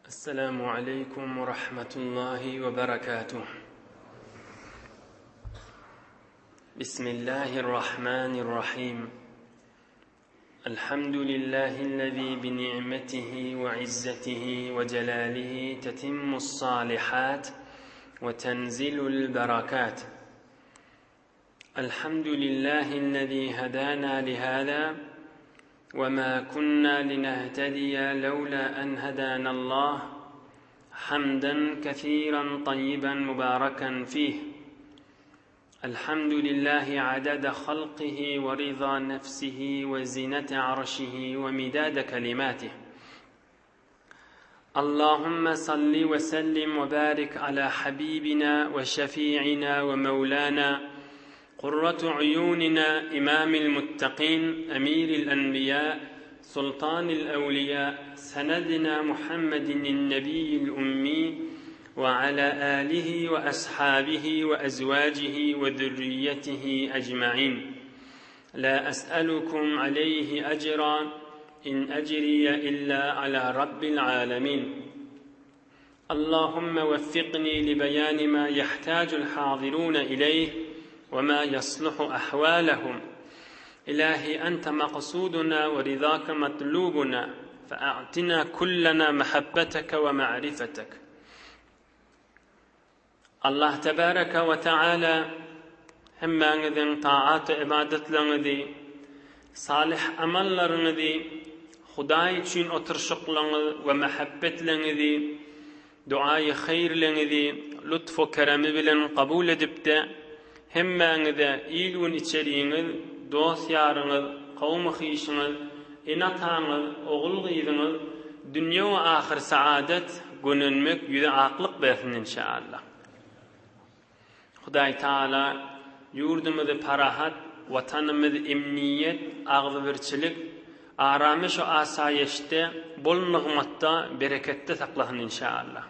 السلام عليكم ورحمة الله وبركاته بسم الله الرحمن الرحيم الحمد لله الذي بنعمته وعزته وجلاله تتم الصالحات وتنزل البركات الحمد لله الذي هدانا لهذا وما كنا لنهتدي لولا أن هدانا الله حمدا كثيرا طيبا مباركا فيه الحمد لله عدد خلقه ورضا نفسه وزنة عرشه ومداد كلماته اللهم صل وسلم وبارك على حبيبنا وشفيعنا ومولانا قرة عيوننا إمام المتقين أمير الأنبياء سلطان الأولياء سندنا محمد النبي الأمي وعلى آله وأصحابه وأزواجه وذريته أجمعين لا أسألكم عليه أجرا إن أجري إلا على رب العالمين اللهم وفقني لبيان ما يحتاج الحاضرون إليه وما يصلح أحوالهم إلهي أنت مقصودنا ورضاك مطلوبنا فأعطنا كلنا محبتك ومعرفتك Allah tebaraka we taala hemmäňiziň taat we ybadatlaryňyzy, salyh amallaryňyzy, Hudaý üçin oturyşyklaryňyz we mähebbetleňizi, duaýy haýyrleňizi lutf we keremi bilen kabul edipde, hemmäňize il-gün içeriňiz, dost-ýaryňyz, kowmy-hyşyňyz, ene-ataňyz, ogul-gyzyňyz dünýe we ahyr saadat, gönenmek, ýüze aklyk bersin inşaallah. Hudaý Taala ýurdumyzy parahat, watanymyzy emniýet, agzybirçilik, aramyş we asaýyşda, bol nygmatda, bereketde saklasyn inşaallah.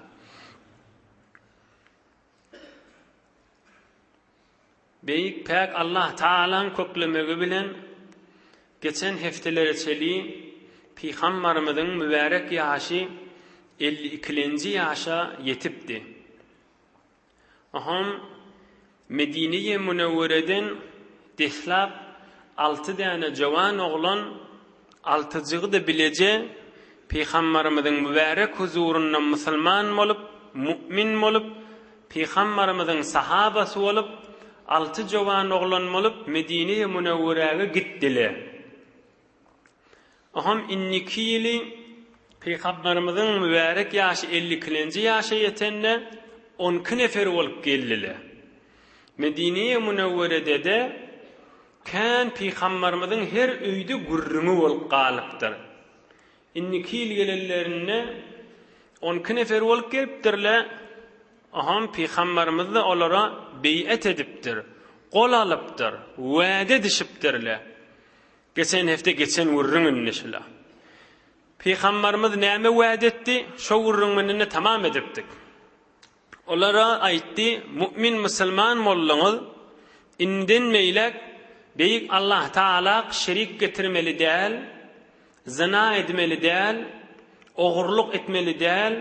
Beýik Päk Allah Tagalaň köklemegi bilen geçen heftelere çeli Pygambarymyzyň mübärek ýaşy 50 ikilenji ýaşa ýetipdi. Oňam Medine-i Münewwereden deslap alty däne jowan oglan Altyjygy-da bileje Pygambarymyzyň mübärek huzurynda musulman bolup, mu'min bolup, Pygambarymyzyň sahabasy bolup, alty jowan oglan bolup Medine-i Münewweräge gitdile. Oňam indiki ýyly Pygambarymyzyň mübärek ýaşy 50 ikilenji ýaşa ýetende on iki nefer bolup geldile. Medine-i Münewwerede-de Kän pygambarymyzyň her öýde gürrüňi bolup galypdyr. Indiki ýyl gelenlerinde on iki nefer bolup gelipdirler. Oňam pygambarymyz-da olara beýat edipdir, gol alypdyr, wada edişipdirler. Geçen hepde geçen gürrüň indi şula. Pygambarymyz näme wada etdi? Şo gürrüň bilen-de tamam edipdik. Olara aýtdy, Mu'min musulman bolduňyz, indiden beýläk Beýik Allah Tagalak şerik getirmeli däl, zyna edmeli däl, ogurlyk etmeli däl,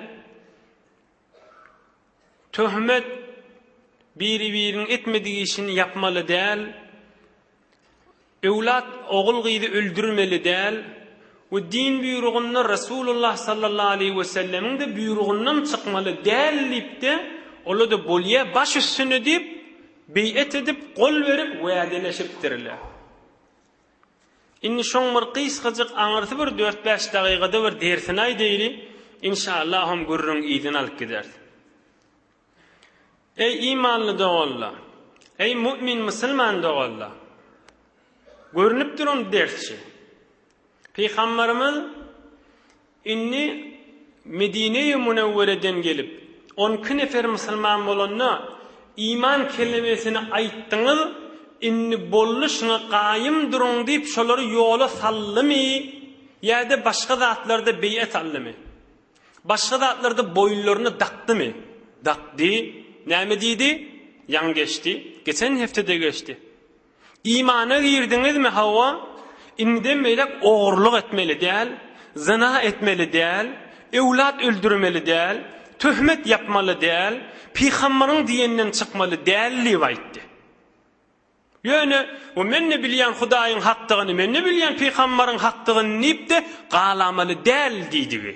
töhmet, biri-biriniň etmedik işini ýapmaly däl, Öwlat ogul-gyzy öldürmeli däl we din buýrugynda Resulullah sallallahu aleýhi we sellemiň-de buýrugyndan çykmaly däl diýip-de, ola-da bolýa baş üstüne diýip, beýet edip, gol berip wädeleşipdirler. Indi şoň bir gysgajyk aňyrsy bir dört-bäş dagygada bir dersini aýdaýly, inşallah hom gürrüň yzyny alyp gideris. Eý imanly doganlar! Eý mu'min musulman doganlar! Görünip duran dersçi. Pygambarymyz indi Medine-i Münewwereden gelip, 12 nefer musulman bolanda, iman kelimesini aýtdyňyz, indi boldy şuňa gaýym duruň diýip şolary ýola saldymy ýa-da başga zatlarda beýat aldymy? Başga zatlarda boýunlaryna dakdymy? Dakdy. Näme diýdi? Ýaňy geçdi. Geçen hepdede geçdi. Imana girdiňizmi? Hawa. Indiden beýläk ogurlyk etmeli däl, zyna etmeli däl, öwlat öldürmeli däl, töhmet ýapmaly däl, pygambaryň diýeninden çykmaly däl diýip aýtdy. Ýöne, we men-de bilýän Hudaýyň hakdygyny, men-de bilýän pygambaryň hakdygyny diýip-de galamaly däl diýdigi.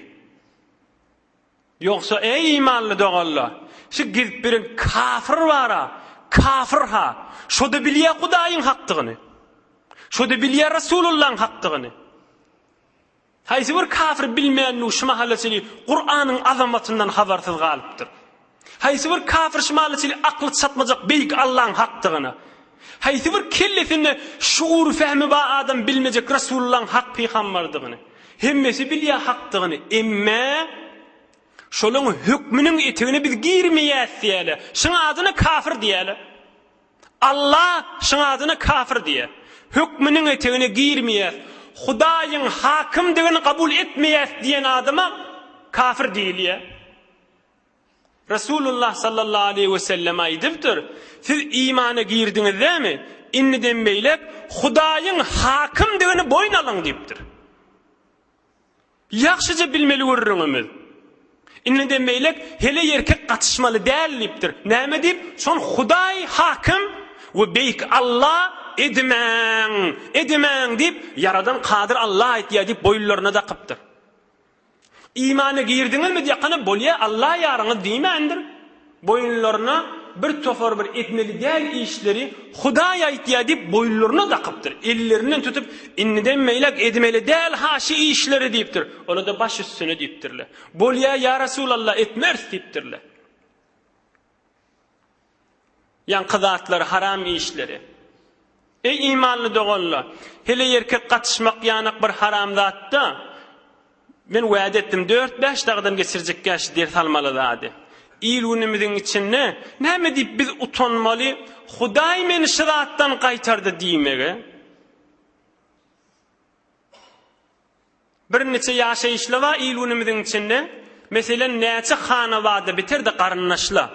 Ýogsa, eý imanly doganlar, şu gezip beren kafir bar-a, kafir-ha, şo-da bilýär Hudaýyň hakdygyny. Şo-da bilýär Resulullahyň hakdygyny. Haýsy bir kafir bilmänligi şu mahala çenli Kuranyň azamatyndan habarsyz galypdyr? Haýsy bir kafir şu mahala çenli akly çatmajak beýik Allaň hakdygyna? Haýsy bir kellesinde şuur-fehmi bar adam bilmejek Resulullaň hak pygambardygyny? Hemmesi bilýär hakdygyny, emme şolaň hökmüniň etegine biz girmeýäs diýýärler. Şuň adyna kafir diýýärler. Allah şuň adyna kafir diýýär. Hökmüniň etegine girmeýäs. Hudaýyň hakymdygyny kabul etmeýäs diýen adama kafir diýilýär. Resulullah sallallahu aleýhi we sellem aýdypdyr, Siz imana girdiňiz dämi? Indiden beýläk Hudaýyň hakymdygyny boýun alyň diýipdir. Ýagşyja bilmeli gürrüňimiz. Indiden beýlek heleý-erkek gatyşmaly däl diýipdir. Näme diýip? Şon Hudaý hakym we beýik Alla edmäň, edmäň diýip, ýaradan kadyr Alla aýtýar diýip boýunlaryna dakypdyr. Imana girdiňizmi diýakana bolýa Alla ýaryňyz diýmändir. Boýunlaryna bir topar bir etmeli däl işleri Hudaý aýtýar diýip boýunlaryna dakypdyr. Ellerinden tutup, indiden beýläk edmeli däl ha şi işleri diýipdir. Olar-da baş üstüne diýipdirler. Bolýa ýa Resulallah etmeris diýipdirler. Ýaňky zatlary haram işleri. Eý imanly doganlar! Heleý-erkek gatyşmak ýanak bir haram zatda. Men wada etdim, dört-bäş dagdan geçirjekkä şu ders almaly zady. Il-günümiziň içinde näme diýip biz utanmaly, Hudaý meni şu zatdan gaýtardy diýmege? Birniçe ýaşaýyşly bar il-günümiziň içinde. Meselem, näçe hanabada biter-de garyndaşla.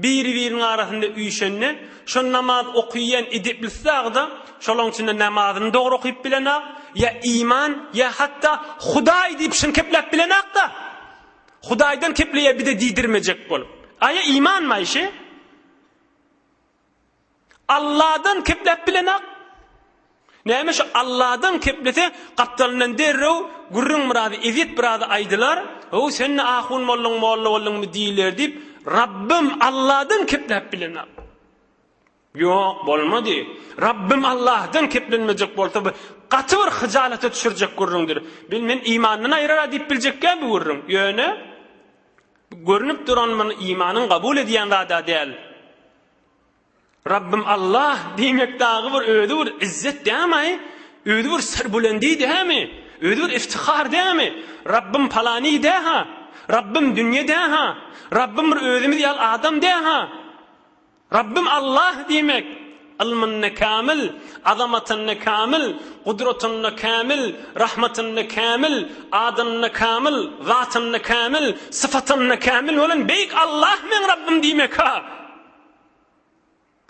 Biri-biriniň arasynda üýşende, şo namaz okyýan edeplisi dagy-da, şolaň içinde namazyny dogry okyp bilenak, ýa iman, ýa hatda Hudaý diýip şuny kepläp bilenak-da. Hudaýdan kepleýär bize diýdirmejek bolup. Aýa imanmy şi? Alladan kepläp bilenak. Näme şu Alladan keplese gapdalyndan derrew gürrüň birazy ezýet birazy aýdylar, How sen-de ahun bolduň molla bolduňmy diýiler diýip, Rabbym Alladan kepläp bilenak. Ýok, bolmady. Rabbym Allahdan keplenmejek bolsa bu gaty bir hyjalata düşürjek gürrüňdir. Bil men imandan aýyrar-a diýip biljekkä bu gürrüň. Ýöne görnüp duran muny imanyň kabul edýän zad-a däl. Rabbym Allah diýmek dagy bir özi bir izzet dämi? Özi bir serbulendi dämi? Özi bir iftihar dämi? Rabbym palany dä-ha? Rabbym dünýe dä-ha? Rabbym bir özümiz ýaly adam dä-ha? Rabbym Allah diýmek ylmynda kämil, azamatynda kämil, gudratynda kämil, rahmatynda kämil, adynda kämil, zatynda kämil, syfatynda kämil bolan beýik Allah meň Rabbym diýmek-ha.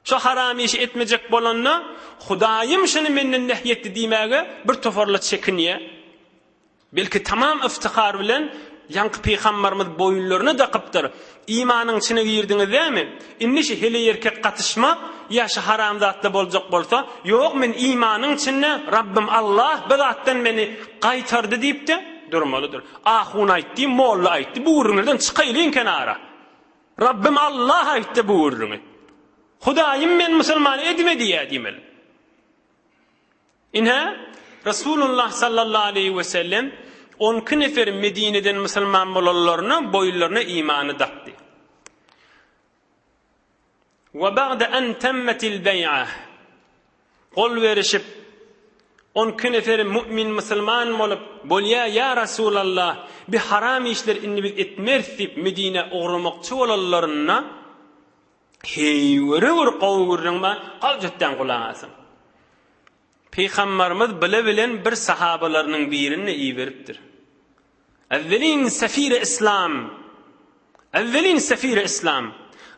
Şo haram işi etmejek bolanda, Hudaýym şuny menden nehy etdi diýmäge bir toparla çekinýär. Belki tamam yftihar bilen ýaňky pygambarymyz boýunlaryna dakypdyr. Imanyň içine girdiňiz dämi? Indi şu heleý-erkek gatyşmak ýa şu haram zatla boljak bolsa, ýok men imanyň içinde Rabbym Allah bu zatdan meni gaýtardy diýip-de durmalydyr. Ahun aýtdy, molla aýtdy, bu gürrüňlerden çykaýlyň kenara. Rabbym Allah aýtdy bu gürrüňi. Hudaýym men musulman edme diýýär diýmeli. Ine, Resulullah sallallahu aleýhi we sellem on iki nefer Medineden musulman bolanlaryna boýunlaryna imany dakdy. We ba'de en temmetil beý'a Gol berişip, on iki neferi mu'min musulman bolup, Bolýa, ýa Resulallah, bi haram işleri indi biz etmeris diýip Medinä ugramakçy bolanlarynda, heýwere bir gowy gürrüň bar, galjatdan gulak asyň. Pygambarymyz bile bilen bir sahabalarynyň birini iberipdir. Evvelin sefiri islam Evvelin sefiri islam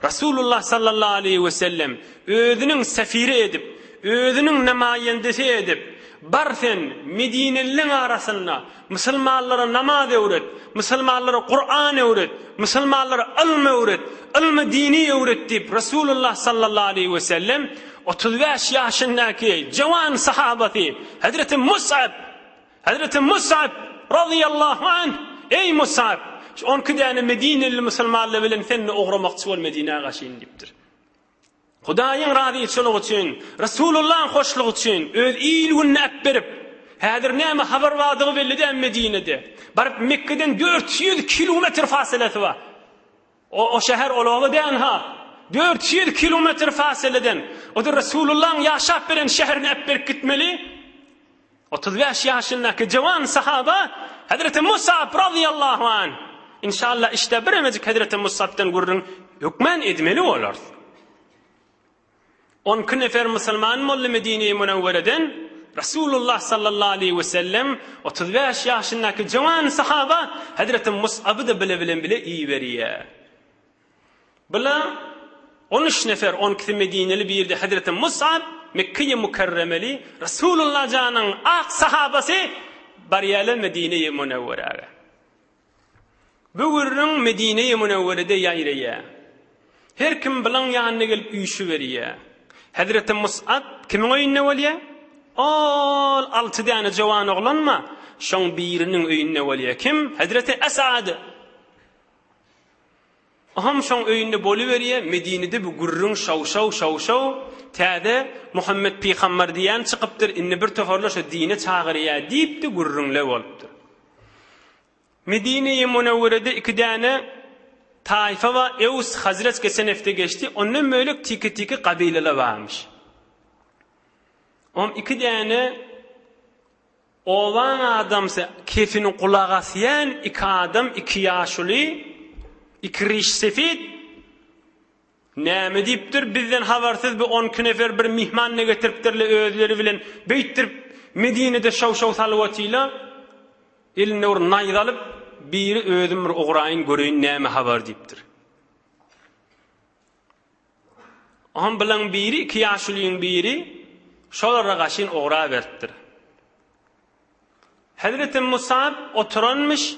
Rasulullah sallallahu aleýhi we sellem özüniň sefiri edip, özüniň nemaýendesi edip, Bar sen, medinelileň arasynda musulmanlara namaz öwret, musulmanlara Kuran öwret, musulmanlara ylm öwret, ylmy dini öwret diýip, Resulullah sallallahu aleýhi we sellem 35 ýaşyndaky jawan sahabasy Hezreti Mus'ab Hezreti Mus'ab razyýallahu anh, Eý Mus'ab, şu on iki däne medineli musulmanlar bilen sen-de ugramakçy bol Medinä gaşyn diýipdir. Hudaýyň razyçylygy üçin, Resulullahyň hoşlugy üçin öz il-gününi äpberip, häzir näme habar bardygy belli däl Medinede. Baryp Mekgeden 400 kilometr fasilesi bar. O, o şäher ol oba däl ha. 400 kilometr fasileden. O-da Resulullahyň ýaşap beren şäherine äpberip gitmeli. 35 ýaşyndaky jawan sahaba Hezreti Musab razyýallahu anh. Inşallah işde biremejik Hezreti Musabdan gürrüň hökmän edmeli bolarys. 12 nefer musulman boldy Medine-i Münewwereden. Resulullah sallallahu aleyhi ve sellem 35 ýaşyndaky jawan sahaba Hezreti Musaby-da bile bilen bile iberýär. Bula on üç nefer, on ikisi medineli, biri-de hezreti Mus'ab, Mekgeýi Mükerremeli, Resulullah janyň ak sahabasy barýarlar Medineýi Münewweräge. Bu gürrüň Medineýi Münewwerede ýaýraýar. Her kim bulaň ýanyna gelip üýşüberýär. Hezreti Mus'ab kimiň öýünde bolýar? Ol alty däne jowan oglanma, şoň biriniň öýünde bolýar. Kim? Hezreti Esad. Oham şoň öýünde boluberýä, Medinede bu gürrüň şaw-şaw, şaw-şaw, täze Muhammet pygambar diýýän çykypdyr, indi bir toparlar şo dine çagyrýa diýipdi gürrüňle bolupdyr. Medine-i Münewwerede iki däne taýfa bar, Ews, Hazreç geçen hepde geçdi, ondan bölek tiki-tiki gabylalar barmyş. Oham iki däne Obaň adamsy kefini gulak asýan iki adam, iki ýaşuly, iki riş sefit näme diýipdir, bizden habarsyz bu on iki nefer bir myhman-da getiripdirler özleri bilen, beýtdirip Medinede şaw-şaw salyp otyla, eline bir naýza alyp, biri özüm bir ugraýyn göreýin näme habar diýipdir. Oňam bilaň biri, iki ýaşulyň biri şolara gaşyn ograberipdir. Hezreti Musab oturanmyş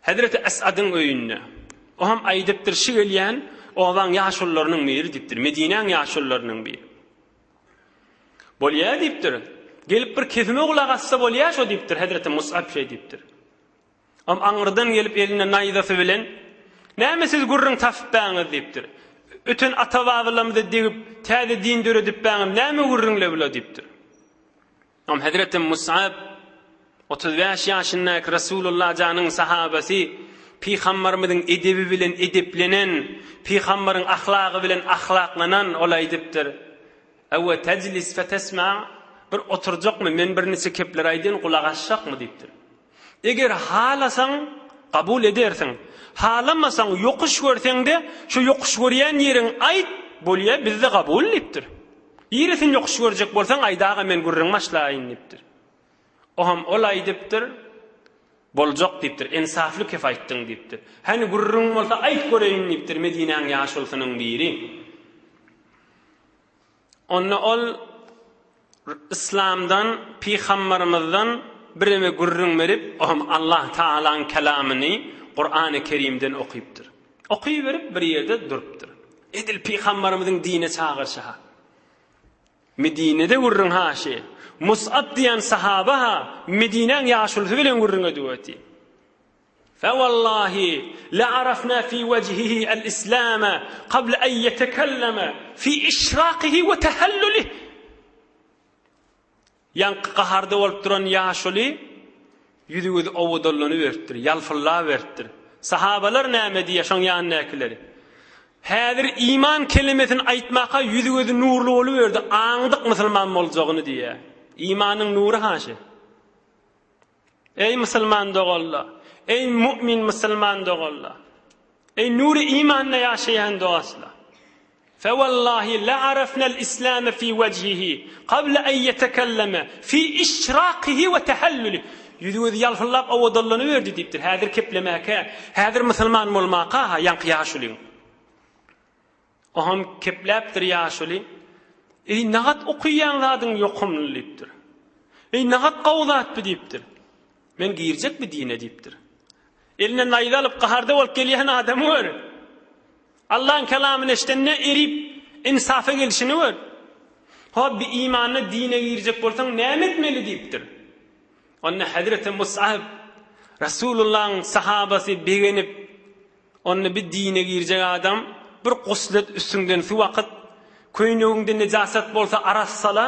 Hezreti Esadyň öýünde. O hem aýdypdyr, şu gelýän obaň ýaşulularynyň biri diýipdir, Medinäň ýaşulularynyň biri. Bolýar diýipdir. Gelip bir kesime gulak assa bolýar şo diýipdir, Hezreti Musab şeý diýipdir. Am aňyrdan gelip elinde naýzasy bilen, Näme siz gürrüň tapypbäňiz diýipdir. Öten ata-babalarymyza degip, täze din döredipbäňiz, näme gürrüňle bula diýipdir. Am hezreti Musab 35 ýaşyndaky Resulullah janyň sahabasy pygambarymyzyň edebi bilen edeplenen, pygambaryň ahlagy bilen ahlaklanan ol aýdypdyr. Ewe tejlis fetesma bir oturjakmy, men bir niçe kepler aýdyn, gulak asjakmy diýipdir. Eger halasaň, kabul edersiň. Halamasaň, ýokuş görseň-de, şo ýokuş görýän ýeriňi aýt, bolýa, bizde kabul diýipdir. Niresini ýokuş görjek bolsaň, aýdaga men gürrüň başlaýyn diýipdir. Oňam ol aýdypdyr, Boljak diýipdir, ensafly kep aýtdyň diýipdir. Häni gürrüň bolsa aýt göreýin diýipdir Medinäň ýaşulusynyň biri. Onda ol Yslamdan, pygambarymyzdan bireme gürrüň berip, o hem Allah Tagalaň kelamyny Kurany Kerimden okypdyr. Okyberip bir ýerde durupdyr. Edil pygambarymyzyň dine çagyryşy-ha. Medinede gürrüň ha şi. Mus'ab diýen sahaba-ha Medinäň ýaşulusy bilen gürrüň edip otyr. Fewallahi le'arafna fi wejhihi el-islame kable en ýetekelleme fi işrakihi we tehellülih. Ýaňky gaharda bolup duran ýaşuly ýüzi-gözi owadanlanyberipdir, ýalpyllaberipdir. Sahabalar näme diýýär şoň ýanyndakyleri? Häzir iman kelimesini aýtmaka ýüzi-gözi nurly boluberdi, aňdyk musulman boljagyny diýýär. Imanyň nury haşy. Eý musulman doganlar! Eý mu'min musulman doganlar! Eý nury imanda ýaşaýan dostlar! Fewallahi la'arafnal islame fi wejhihi qabla en yetekelleme fi işrakihi we tehellülih. Ýüzi gözi ýalpyldap owadanlanyberdi diýipdir. Häzir keplemäkä, häzir musulman bolmaka-ha ýaňky ýaşulyň. Oham kepläpdir ýaşuly. Eý nagat okyýan zadyň ýokumly diýipdir. Eý, nagat gowy zat bu diýipdir. Men girjek bu dine diýipdir. Eline naýza alyp gaharda bolup gelýän adamy gör. Allaň kelamyny eşidende erip insafa gelşini gör. Hop bir imanda dine girjek bolsaň näme etmeli diýipdir. Onda Hezreti Mus'ab Resulullahyň sahabasy begenip onda bir dine girjek adam bir guslet üstüňden suw akyt, köýnegiňde nejasat bolsa arassala,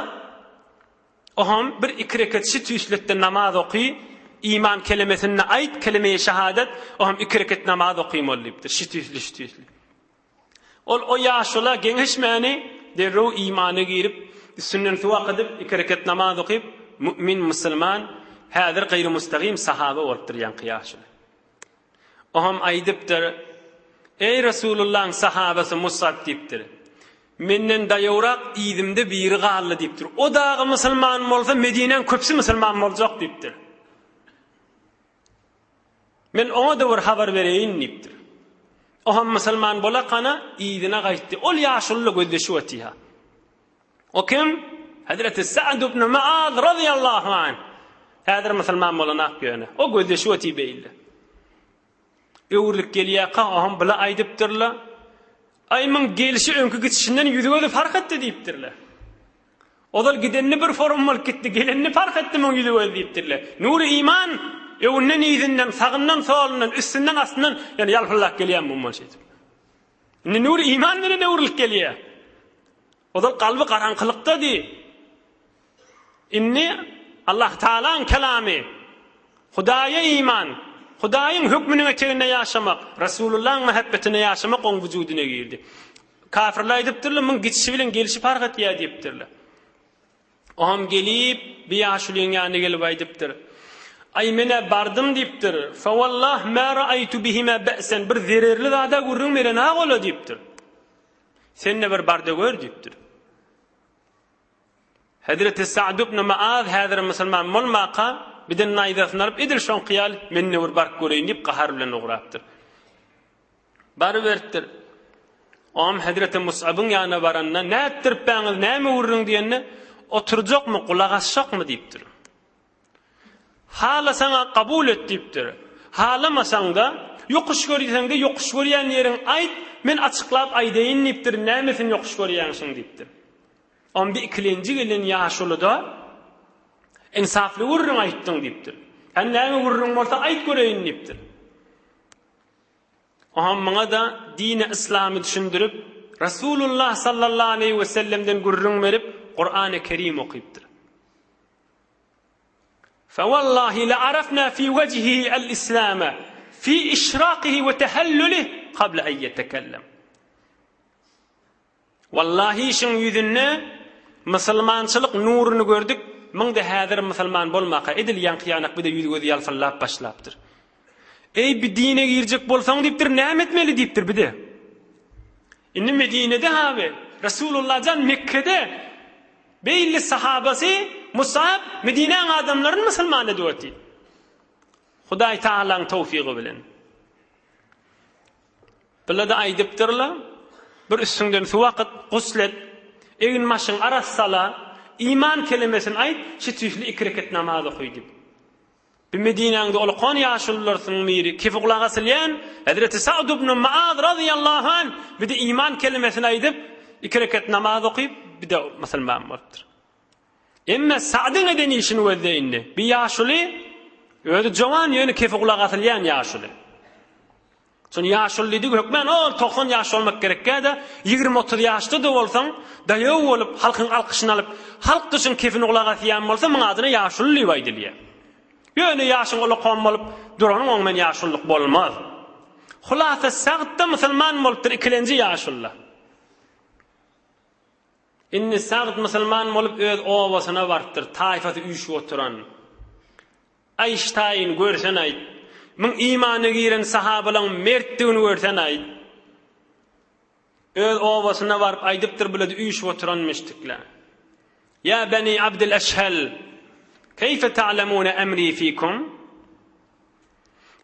Oham bir iki reket şi tüýsletde namaz oky, iman kelemesini aýt, kelemeýi şahadat, oham iki reket namaz okymaly diýipdir, şi tüýsli şi tüýsli. Ol o ýaşula geňeşmäni derrew imana girip, üstünden suw akydyp, iki reket namaz okyp, mümin musulman, häzir gaýrymustagym sahaba bolupdyr ýaňky ýaşuly. Oňam aýdypdyr, Eý, Resulullahyň sahabasy Musab diýipdir. Menden daýawrak yzymda biri galdy diýipdir. O dagy musulman bolsa, Medinäň köpüsi musulman boljak diýipdir. Men oňa-da bir habar bereýin diýipdir. Oňam musulman bolakana yzyna gaýtdy. Ol ýaşuly-la gözleşip otyr. O kim? Hezreti Sa'd ibn Muaz razyýallahu anh. Häzir musulman bolanak ýöne. O gözleşip otyr beýle. Öwrülip gelýärka, oňam bula aýdypdyrlar. Aý muň gelşi öňki gitişinden ýüzi gözi fark etdi diýipdirler. Ozal gidenini bir forum bolup gitdi, gelenini fark etdi muň ýüzi gözi diýipdirler. Nury iman öňünden yzyndan, sagyndan solundan, üstünden astyndan ýöne ýalpyldap gelýär muň şeýdip. Indi nury iman bilen öwrülip gelýär. Ozal kalby garaňkylykdady. Indi Allah Taalaň kelamy, Hudaýa iman, Hudaýyň hökmüniň eteginde ýaşamak, Resulullahyň mähebbetinde ýaşamak oň wujudyna girdi. Kafirler aýdypdyrlar, muň gidişi bilen gelişi parh etýär diýipdirler. Oňam gelip, bir ýaşulyň ýanyna gelip aýdypdyr. Aý, men-ä bardym diýipdir. Fewallah ma raýtu bihima ba'sen, bir zererli zada gürrüň berenok ola diýipdir. Sen-de bir bar-da gör diýipdir. Hezreti Sa'd ibn Muaz häzir musulman bolmaka, birden naýzasyny alyp, edil şoňky ýaly, men-de bir baryp göreýin diýip, gahar bilen ugrapdyr. Baryberipdir. Oňam Hezreti Mus'abyň ýanyna baranda, Nätdiripbäňiz, näme gürrüň diýende, Oturjakmy, gulak asjakmy diýipdir. Halasaň-a kabul et diýipdir. Halamasaň-da, ýokuş görýseň-de, ýokuş görýän ýeriň aýt, men açyklap aýdaýyn diýipdir, nämesini ýokuş görýäňşiň diýipdir. Oňa bir ikilenji gelen ýaşuly-da, Ynsaply gürrüň aýtdyň diýipdir. Hany näme gürrüň bolsa aýt göreýin diýipdir. Oňa muňa-da dini yslamy düşündirip, Resulullah sallallahu aleýhi we sellemden gürrüň berip, Kurany Kerim okypdyr. Fewallahi la arafna fi wejhihi el-islama fi işrakihi we tehellülih kabla en yetekellem. Wallahi şuň ýüzünde musulmançylyk nuruny gördük, muň-da häzir musulman bolmaka edil ýaňky ýanak bir-de ýüz-gözi ýalpyldap başlapdyr. Eý, bi dine girjek bolsaň diýipdir, näme etmeli diýipdir bir-de. Indi Medinede haby, Resulullah jan Mekgede beýle sahabasy Musab Medinäň adamlaryny musulman edip otyr. Hudaý Tagalaň towfygy bilen. Bular-da aýdypdyrlar, Bir üstüňden suw akyt, gusl et, egin-başyňy arassala, iman kelemesini aýt, şu tüýsli iki reket namaz oky diýip. Bir Medinäňde ulakan ýaşulularsynyň biri, kefi gulak asylýan Hezreti Sa'd ibn Muaz razyýallahu anh bir-de iman kelemesini aýdyp, iki reket namaz okyp, bir-de musulman bolupdyr. Emme Sa'dyň eden işini gözle indi. Bir ýaşuly, özi jowan, ýöne kefi gulak asylýan ýaşuly. Şony ýaşuly diýdigi hökmän ol 90 ýaş bolmak gerekkä-de, 20-30 ýaşda-da bolsaň, daýaw bolup, halkyň alkyşyny alyp, halk duşuň kefini gulak asýan bolsa, muň adyna ýaşuly diýip aýdylýar. Ýöne ýaşyň ulakan bolup duranyň oň bilen ýaşulylyk bolmaz. Hulasa Sagd-da musulman bolupdyr ikilenji ýaşulyda. Indi Sagd musulman bolup öz obasyna barypdyr, taýfasy üýşüp oturan. Aýştaýyn görsen-aýt. Muň imana giren sahabalaň mertdigini görsen-aýt. Öz obasyna baryp aýdypdyr bulady üýşüp oturan müşrikler. Ýa beni Abdül Eşhel, keýfe ta'lemune emri fikum?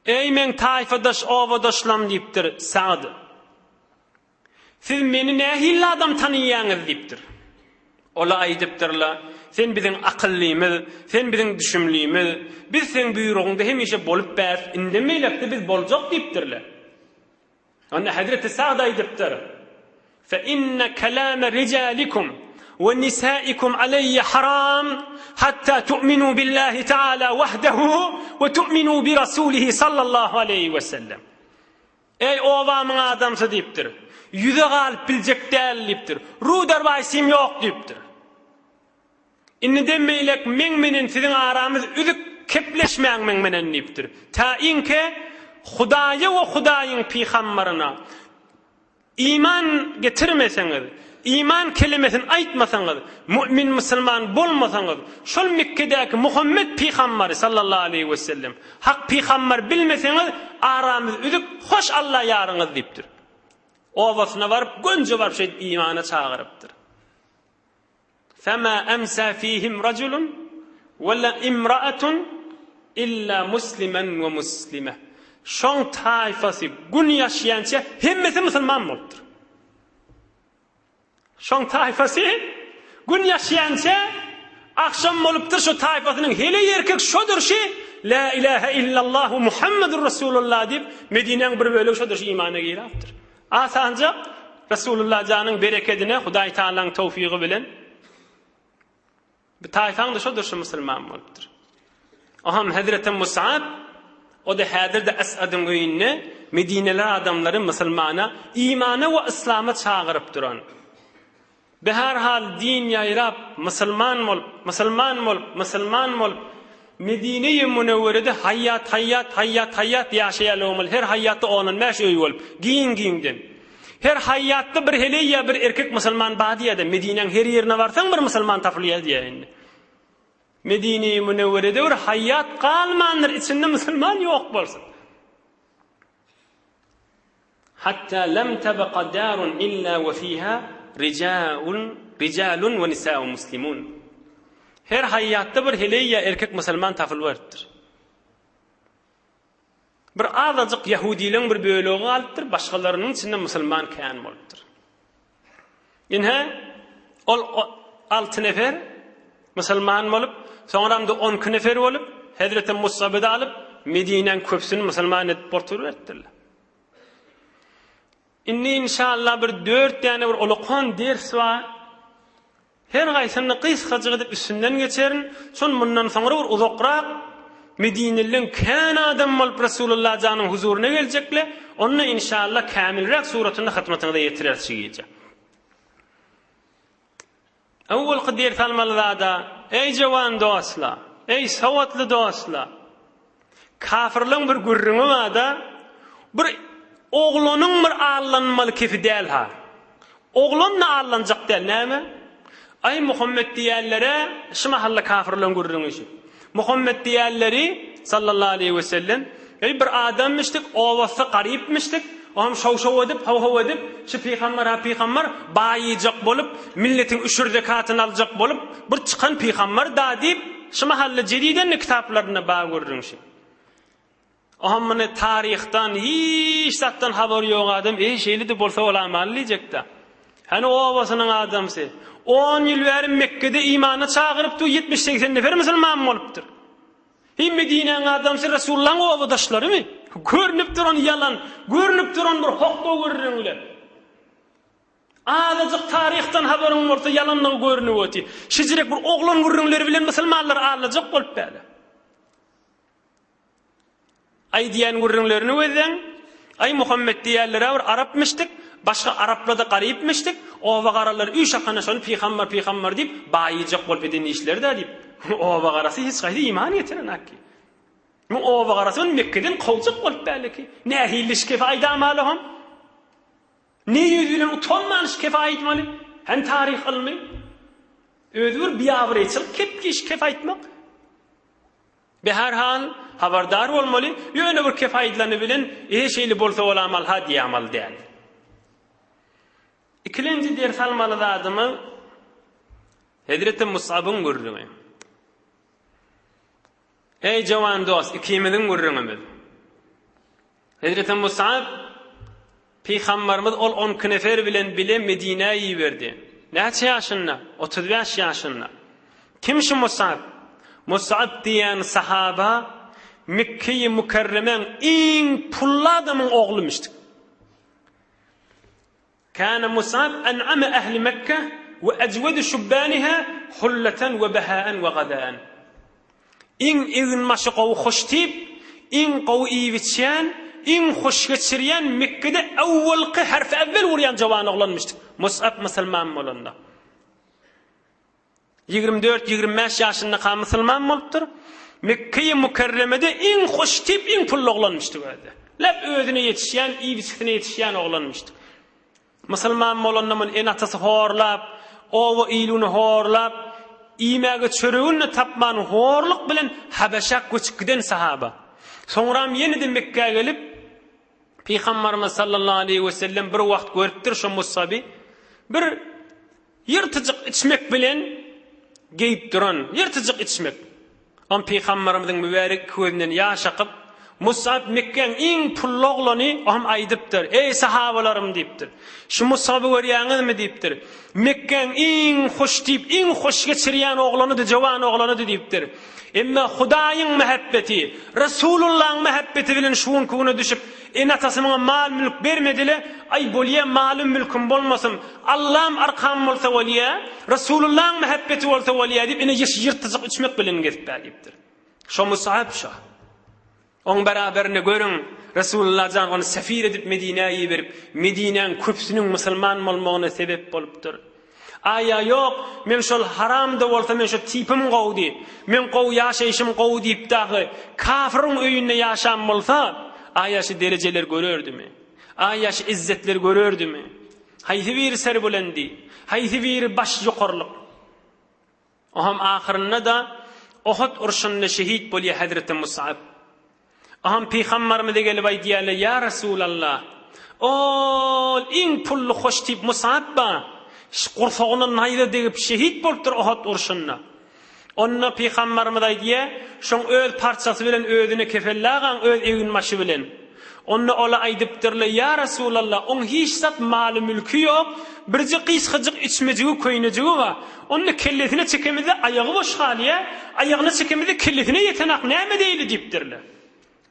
Eý meň taýfadaş obadaşlam diýipdir Sagd. Siz meni nähili adam tanaýaňyz diýipdir. Olar aýdypdyrlar. Sen biziň akyllymyz, sen biziň düşümlimiz. Biz seň buýrugyňda hemişe bolup bäris, indem beýlekde biz boljak diýipdirler. Onda hezreti Sagd aýdypdyr, Fe inne kelame rijalikum we nisaikum aleýýe haram hatta tu'minu billahi taala wahdehu we tu'minu bi rasulihi sallallahu aleýhi we sellem. Eý obamyň adamsy diýipdir. Ýüze galyp biljek däl diýipdir. Ruderbaýsym ýok diýipdir. Indiden beýläk meň menen siziň aramyz üzük kepleşmäň meň menen diýipdir. Tainke Hudaýa we Hudaýyň pygambaryna iman getirmeseňiz, iman kelimesini aýtmasaňyz, mu'min musulman bolmasaňyz, şol Mekgedäki Muhammet pygambary sallallahu aleýhi wesellem hak pygambar bilmeseňiz aramyz üzük hoş Alla ýaryňyz diýipdir. Obasyna baryp gönje baryp şeýdip imana çagyrypdyr. Fema emsa fihim rajulun we la imra'atun illa muslimen we muslime. Şoň taýfasy gün ýaşýança hemmesi musulman bolupdyr. Şoň taýfasy gün ýaşýança agşam bolupdyr şo taýfasynyň heleý erkek şodur şi La ilahe illallahu Muhammedur Rasulullah diýip Medinäň bir bölegi şodur şi imana girapdyr. Asanjak Resulullah janyň berekedine Hudaý Tagalaň towfygy bilen bu taýfaň-da şodur şu musulman bolupdyr. Oham Hezreti Musab o-da häzir-de Esadyň öýünde Medineli adamlary musulmana, imana we yslama çagyryp duran. Beherhal din ýaýrap, musulman bolup, musulman bolup, musulman bolup, Medine-i Münewwerede haýýat, haýýat, haýýat, haýýat ýaşaýarlar bolmaly, her haýýatda ondan bäş öý bolup, giň-giňden. Her haýýatda bir heleý ýa bir erkek musulman bar diýýär-de, Medinäň her ýerine barsaň bir musulman tapylýar diýýär indi. Medine-i Münewwerede bir haýýat galmandyr, içinde musulman ýok bolsun. Hatta lem tebqa darun illa we fiha rijalun rijalun we nisa'u muslimun. Her haýýatda bir heleý ýa erkek musulman tapylyberipdir. Bir azajyk ýahudileň bir bölegi galypdyr, başgalarynyň içinde musulman kän bolupdyr. Ine, ol alty nefer musulman bolup, soňram-da onki nefer bolup, Hezreti Musaby-da alyp, Medinäň köpüsini musulman edip oturyberipdirler. Indi inşallah bir dört däne bir ulakan ders bar. Her gaýsyny gysgajyk edip üstünden geçerin. Şon mundan soňra bir uzakrak Medinelileň kän adam bolup Resulullah janyň huzuryna geljekle, onda inşallah kämilräk suratynda hyzmatyňyza ýetireris şu gije. Owalky ders almaly zada, eý jowan dostlar, eý sowatly dostlar, kafirleň bir gürrüňi barda, bir oglanyň bir allanmaly kefi däl-ha. Oglan-da allanjak däl, näme? Aý, Muhammet diýýänlere, şu mahalla kafirleň gürrüňi şu. Muhammet diýýänleri, sallallahu aleýhi we sellem, eý, bir adammyşdyk, obasy garypmyşdyk, oňam şow-şow edip, how-how edip, şu pygamber-ha pygamber, baýyjak bolup, milletiň üşür-zekatyny aljak bolup, bir çykan pygamber-da diýip, şu mahalla jediden-de kitaplarynda bar gürrüň şu. Oňam muny taryhdan, hiç zatdan habary ýok adam, eý, şeýle-de bolsa bolamaly diýjek-dä. Hany obasynyň adamsy? On ýyl bäri Mekgede imana çagyryp dur, ýetmiş-segsen nefer musulman bolupdyr. Heý, Medinäň adamsy Resulullahyň obadaşlarymy? Görnüp duran ýalan, görnüp duran bir hokga gürrüňler. Azajyk taryhdan habaryň bolsa ýalanlygy görnüp otyr. Şijirek bir oglan gürrüňleri bilen musulmanlary aldajak bolup bäle. Aýdýan gürrüňlerini gözleň. Aý Muhammet diýýärler-ä bir arapmyşdyk, başga araplar-da garypmyşdyk, oba garalary üýş akana şony pygambar pygambar diýip, baýyjak bolup eden işleri-dä diýip, oba garasy hiç haýsy iman getirenakki. Muň oba garasy ony Mekgeden kowjak bolup bäleki. Nähili şikefi aýdamaly hom? Ne ýüz bilen utanman şikefi aýtmaly? Hem taryh ylmy. Özi bir biabraýçylyk kepki şikef aýtmak. Beherhal, habardar bolmaly, ýöne bir kep aýdylany bilen, E, şeýle bolsa bolamaly-ha diýämaly däl. Ikilenji ders almaly zadymyz, Hezreti Musabyň gürrüňi. Eý, jowan dost, ikimiziň gürrüňimiz. Hezreti Musab pygambarymyz ol on iki nefer bilen bile Medinä iberdi. Näçe ýaşynda? 35 ýaşynda. Kim şu Musab? Musab diýen sahaba Mekgeýi Mükerremäň iň pully adamyň oglumyşdyk. Kana Musab en'ame ehli Mekke we ejwedi şubbaniha hulleten we behaen we gazaen. Iň eginbaşy gowy hoştip, iň gowy iýip-içýän, iň hoş geçirýän Mekgede owwalky harfy ewwel urýan jowan oglanmyşdyk. Musab musulman bolanda. 24, 25 ýaşyndaka musulman bolupdyr. Mekgeýi Mükerremede iň hoştip, iň pully oglanmyşdyk özi. Lep özüne ýetişýän, iýip-içgisine ýetişýän oglanmyşdyk. Musulman bolanda muny ene-atasy horlap, oba iluny horlap, iýmäge çöregini-de tapman horluk bilen Habeşä göçüp giden sahaba. Soňram ýene-de Mekgä gelip, Pygambarymyz sallallahu aleýhi wesellem bir wagt görüpdir şo Musaby bir ýyrtyjyk içmek bilen geýip duran, ýyrtyjyk içmek. Oň Pygamberimiziň mübärek gözünden ýaş akyp, Musab Mekgäň iň pully oglany, o hem aýdypdyr, Eý, sahabalarym diýipdir. Şu Musaby görýäňizmi diýipdir. Mekgäň iň hoştip, iň hoş geçirýän oglanydy, jowan oglanydy diýipdir. Emma Hudaýyň mähebbeti, Resulullahyň mähebbeti bilen şu günki güne düşüp, ene-atasy muňa mal-mülk bermedi-le, aý bolýa malym-mülküm bolmasyn, Allam arkam bolsa bolýa, Resulullahyň mähebbeti bolsa bolýa diýip, ine ýyrtyjyk içmek bilen gezip-ä diýipdir. Şo Musab şo. Oň beraberinde görüň, Resulullah jan ony sefir edip Medinä iberip, Medinäň köpüsiniň musulman bolmagyna sebep bolupdyr. Aýa ýok, men şol haram-da bolsa men şo tipim gowudy, men gowy ýaşaýşym gowy diýip dagy kafyryň öýünde ýaşan bolsa, aýa şu derejeleri görerdimi? Aýa şu izzetleri görerdimi? Haýsy biri serbulendi? Haýsy biri baş ýokarlyk? Oňam ahyrynda-da Ohud urşunda şehit bolýar hezreti Musab. Oňam pygambarymyza gelip aýdýarlar, Ýa Resulallah, ol iň pully hoştip Musab bar, gursagyna naýza degip şehit bolupdyr Ohud urşunda. Onda pygambarymyz aýdýar, Şoň öz parçasy bilen özüne kefenlägaň öz eginbaşy bilen. Onda ola aýdypdyrlar, Ýa Resulallah, oň hiç zat maly-mülki ýok, birje gysgajyk içmejigi, köýnejigi bar. Onda kellesine çekemizde aýagy boş galýar, aýagyna çekemizde kellesine ýetenak, näme edeýli diýipdirler.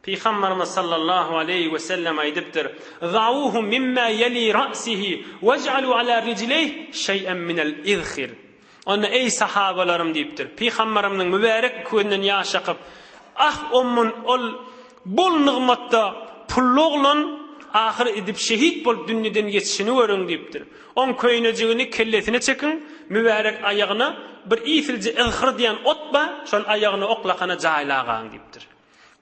Pygamberimiz sallallahu aleýhi we sellem aýdypdyr, Zauhu mimma ýeli ra'sihi wej'alu ala rijleýh şeý'en minel izhir. Onda eý sahabalarym diýipdir. Pygamberimiziň mübärek gözünden ýaş akyp, ah ommun ol bol nygmatda pully oglan ahyr edip şehit bolup dünýeden geçişini görüň diýipdir. Oň köýnejigini kellesine çekiň, mübärek aýagyna bir isilje yzhyr diýen ot bar, şony aýagyna oklakana jaýlagaň diýipdir.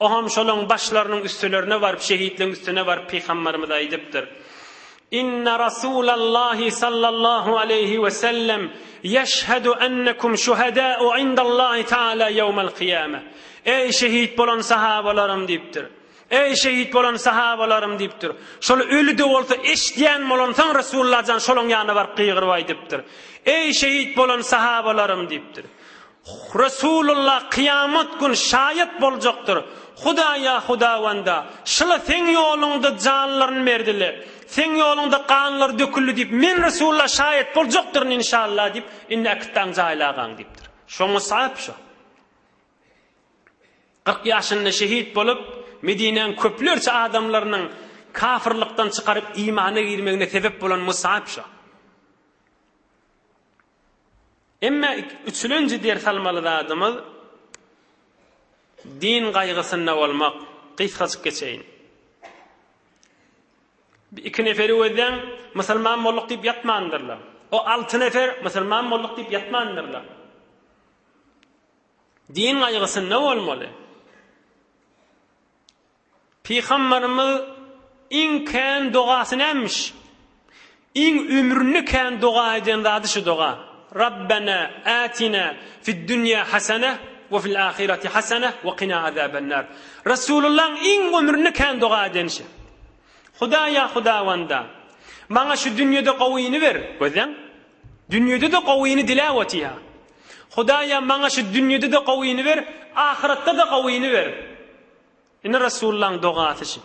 Oňam şolaň başlarynyň üstülerine baryp, şehitleň üstüne baryp pygamberimiz aýdypdyr. Inne Rasulallahi sallallahu aleýhi we sellem ýeşhedü ennekum şuhedâ'u indallahi teâlâ ýewmel kyýame. Eý şehit bolan sahabalarym diýipdir. Eý şehit bolan sahabalarym diýipdir. Şol öli-de bolsa eşidýän bolansoň Resulullah jan şolaň ýanyna baryp gygyryp aýdypdyr. Eý şehit bolan sahabalarym diýipdir. Resulullah kyýamat gün şaýat boljakdyr. Hudaýa Hudawanda, şyla seň ýoluňda janlaryny berdile, seň ýoluňda ganlary döküldi diýip, men Resulullah şaýat boljakdyryn inşallah diýip, indi äkitdaň jaýlagaň diýipdir. Şo Musab şo. 40 ýaşynda şehit bolup, Medinäň köplerçe adamlarynyň kafyrlykdan çykaryp imana girmegine sebep bolan Musab şo. Emma üçülenji ders almaly zadymyz din gaýgysynda bolmak. Gysgajyk geçeýin. Bir iki neferi gözläň, musulman bolduk diýip ýatmandyrlar. O alty nefer musulman bolduk diýip ýatmandyrlar. Din gaýgysynda bolmaly. Pygamberimiz iň kän dogasy nämiş? Iň ömründe kän doga eden zady şu doga. Rabbena atina fid dunya hasana we fil ahireti hasana we qina azabannar. Resulullahyň iň ömründe kän doga eden şi. Hudaýa Hudawanda, maňa şu dünýede gowyny ber, gözläň. Dünýede-de gowyny diläp otyr. Hudaýa maňa şu dünýede-de gowyny ber, ahyretde-de gowyny ber. Ine Resulullahyň dogasy şi.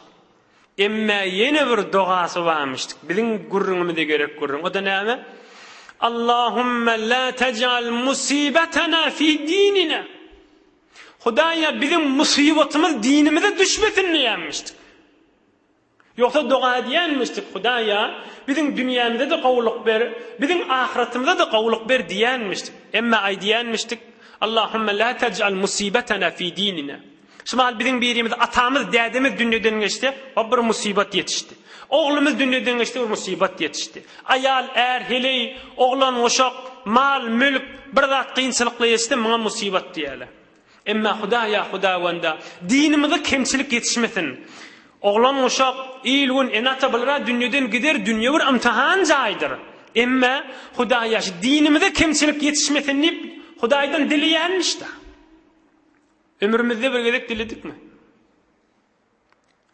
Emme ýene bir dogasy barmyşdyk. Biziň gürrüňimize gerek gürrüň. O-da näme? Allahümme la tej'al musibetena fi dinina. Hudaýa biziň musybatymyz dinimize düşmesin diýenmişdik. Ýogsa doga edýänmişdik, Hudaýa biziň dünýämize-de gowulyk ber, biziň ahyretimize-de gowulyk ber diýenmişdik. Emma aýdýanmişdik, Allahümme la tej'al musibetena fi dinina. Şu mahal biziň birimiz atamyz, dädemiz dünýeden geçse, o bir musybat ýetişdi. Oglumyz dünýeden geçse bir musybat ýetişdi. Aýal, är, heleý, oglan, uşak, mal, mülk, bir zat kynçylykly ýetişse, muňa musybat diýerler. Emma Hudaýa, Hudawanda, dinimize kemçilik ýetişmesin. Oglan, uşak, il-gün, ene-ata bular-a dünýeden gider, dünýe bir ymtyhan jaýdyr. Emma Hudaýa, şu dinimize kemçilik ýetişmesin diýip, Hudaýdan dileýänmiş-dä. Ömrümizde bir gezek diledikmi?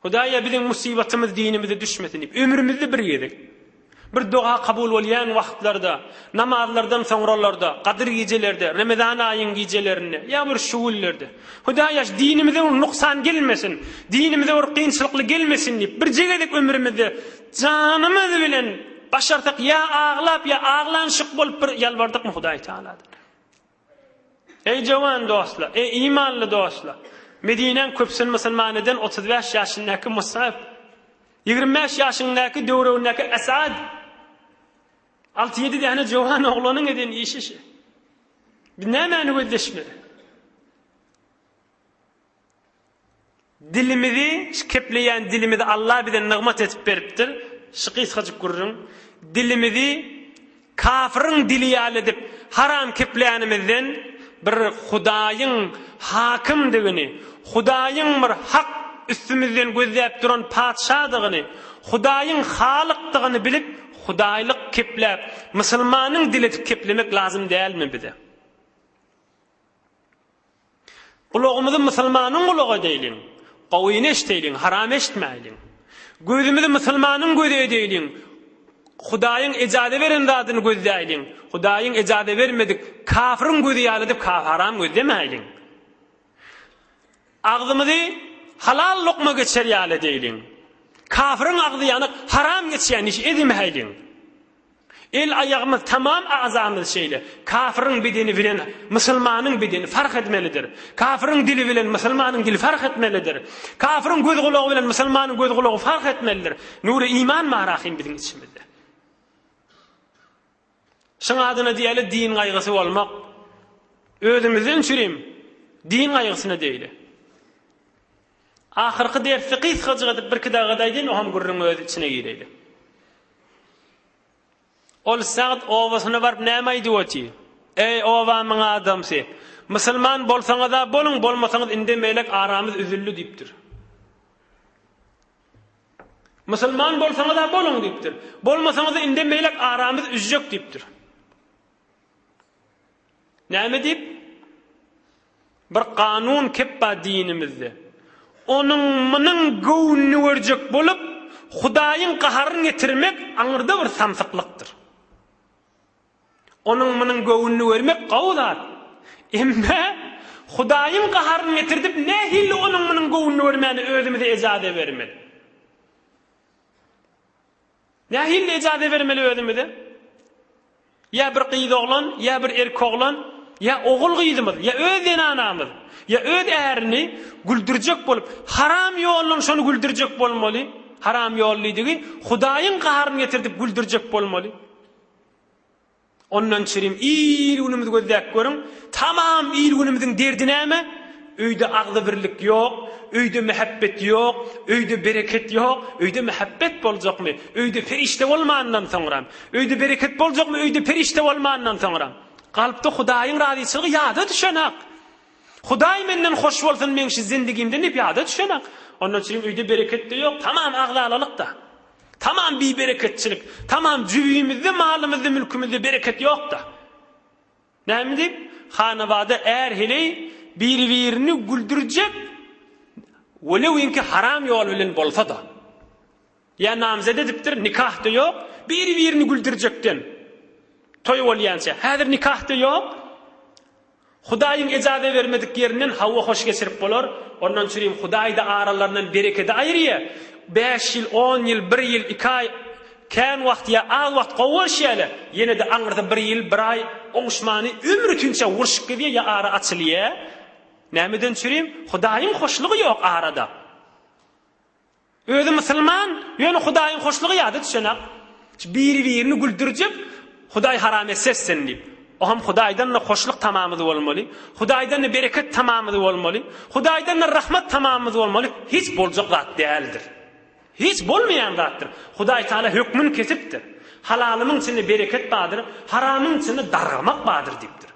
Hudaýa biziň musybatymyz dinimize düşmesin diýip, ömrümizde bir gezek bir doga kabul bolýan wagtlarda, namazlardan soňralarda, gadyr gijelerde, Remezan aýyň gijelerinde ýa bir şu günlerde Hudaýa şu dinimize bir nuksan gelmesin, dinimize bir kynçylykly gelmesin diýip, birje gezek ömrümizde janymyz bilen başarsak ýa aglap ýa aglanyşyk bolup bir ýalbardykmy Hudaý Tagaladan? Eý jowan dostlar, eý imanly dostlar! Medinäň köpüsini musulman eden 35 ýaşyndaky Musab, 25 ýaşyndaky döwregindäki Esad, 6-7 däne jowan oglanyň eden işi şi. Biz nämäni gözleşmeli? Dilimizi, şu kepleýän dilimizi Allah bize nygmat edip beripdir. Şu gysgajyk gürrüň. Dilimizi kafyryň dili ýaly edip haram keplänimizden bir Hudaýyň hakymdygyny, Hudaýyň bir hak üstümizden gözläp duran patyşadygyny, Hudaýyň halykdygyny bilip, hudaýlyk kepläp, musulmanyň dili edip keplemek lazym dälmi bize? Gulagymyzy musulmanyň gulagy edeýliň, gowyny eşdeýliň, haram eşitmäýliň. Gözümizi musulmanyň gözi edeýliň, Hudaýyň ejaza beren zadyny gözläýliň, Hudaýyň ejaza bermedik kafyryň gözi ýaly edip haram gözlemäýliň. Agzymyzy halal lukma geçer ýaly edeýliň. Kafyryň agzy ýaly haram geçýän iş edmäýliň. El-aýagymyz, tamam agzamyz şeýle. Kafyryň bedeni bilen musulmanyň bedeni fark etmelidir. Kafyryň dili bilen musulmanyň dili fark etmelidir. Kafyryň göz-gulagy bilen musulmanyň göz-gulagy fark etmelidir. Nury iman bar ahym biziň içimizde. Şuň adyna diýeli din gaýgysy bolmak. Özümizden çürim din gaýgysyna diýeli. Ahyrky dersi gysgajyk edip birki dagada aýdaýyn, oňam gürrüň öz içine gireýli. Ol Sagt obasyna baryp näme aýdyp otyr? Eý, obamyň adamsy! Musulman bolsaňyz-a boluň, bolmasaňyz indem beýläk aramyz üzüldi diýipdir. Musulman bolsaňyz-a boluň diýipdir. Bolmasaňyz-da indem beýläk aramyz üzjek diýipdir. Näme diýip? Bir kanun kep bar dinimizde. Onuň munuň göwnüni görjek bolup, Hudaýyň gaharyny getirmek aňyrda bir samsyklykdyr. Onuň munuň göwnüni görmek gowy zat. Emma Hudaýyň gaharyny getirdip nähili onuň munuň göwnüni görmäni özümize ejaze bermeli? Nähili ejaze bermeli özümize? Ýa bir gyz oglan, ýa bir erk oglan, ýa ogul gyzymyz, ýa öz zenanamyz, ýa öz ärini güldürjek bolup, haram ýoldan şony güldürjek bolmaly. Haram ýol diýdigi, Hudaýyň gaharyny getirdip güldürjek bolmaly. Ondan çirim il-günümizi gözläp görüň, tamam il-günümiziň derdi näme? Öýde agzybirlik ýok, öýde mähebbet ýok, öýde bereket ýok, öýde mähebbet boljakmy, öýde perişde bolmandan soňram, öýde bereket boljakmy, öýde perişde bolmandan soňram. Kalpda Hudaýyň razyçylygy ýada düşenak. Hudaý menden hoş bolsun meň şu zindigimden diýip ýada düşenak. Ondan çirim öýde bereket-de ýok, tamam agzalalyk-da. Tamam bibereketçilik. Tamam jübimizde, malymyzda, mülkümizde bereket ýok-da. Näme diýip? Hanabada är-heleý biri-birini güldürjek, welewinki haram ýol bilen bolsa-da. Ýa namzet edipdir, nikah-da ýok, biri-birini güldürjekden. Toý bolýança. Häzir nikah-da ýok. Hudaýyň ejaza bermedik ýerinden hawa hoş geçirip bolar, ondan çürim Hudaý-da aralaryndan berekedi aýyrýa, bäş ýyl, on ýyl, bir ýyl, iki aý. Kän wagt ýa az wagt gowy boluşýarlar, ýene-de aňyrsy bir ýyl, bir aý oňuşmany ömri tünçe urşup gezýär ýa ara açylýar. Nämeden çürim? Hudaýyň hoşlugy ýok arada. Özi musulman, ýöne Hudaýyň hoşlugy ýada düşenak. Biri-birini güldürjek, Hudaý haram etse etsin diýip. Oňam Hudaýdan-da hoşluk tamamyz bolmaly, Hudaýdan-da bereket tamamyz bolmaly, Hudaýdan-da rahmat tamamyz bolmaly, hiç boljak zat däldir. Hiç bolmaýan zatdyr. Hudaý Taala hökmüni kesipdir. Halalymyň içinde bereket bardyr, haramyň içinde dargamak bardyr diýipdir.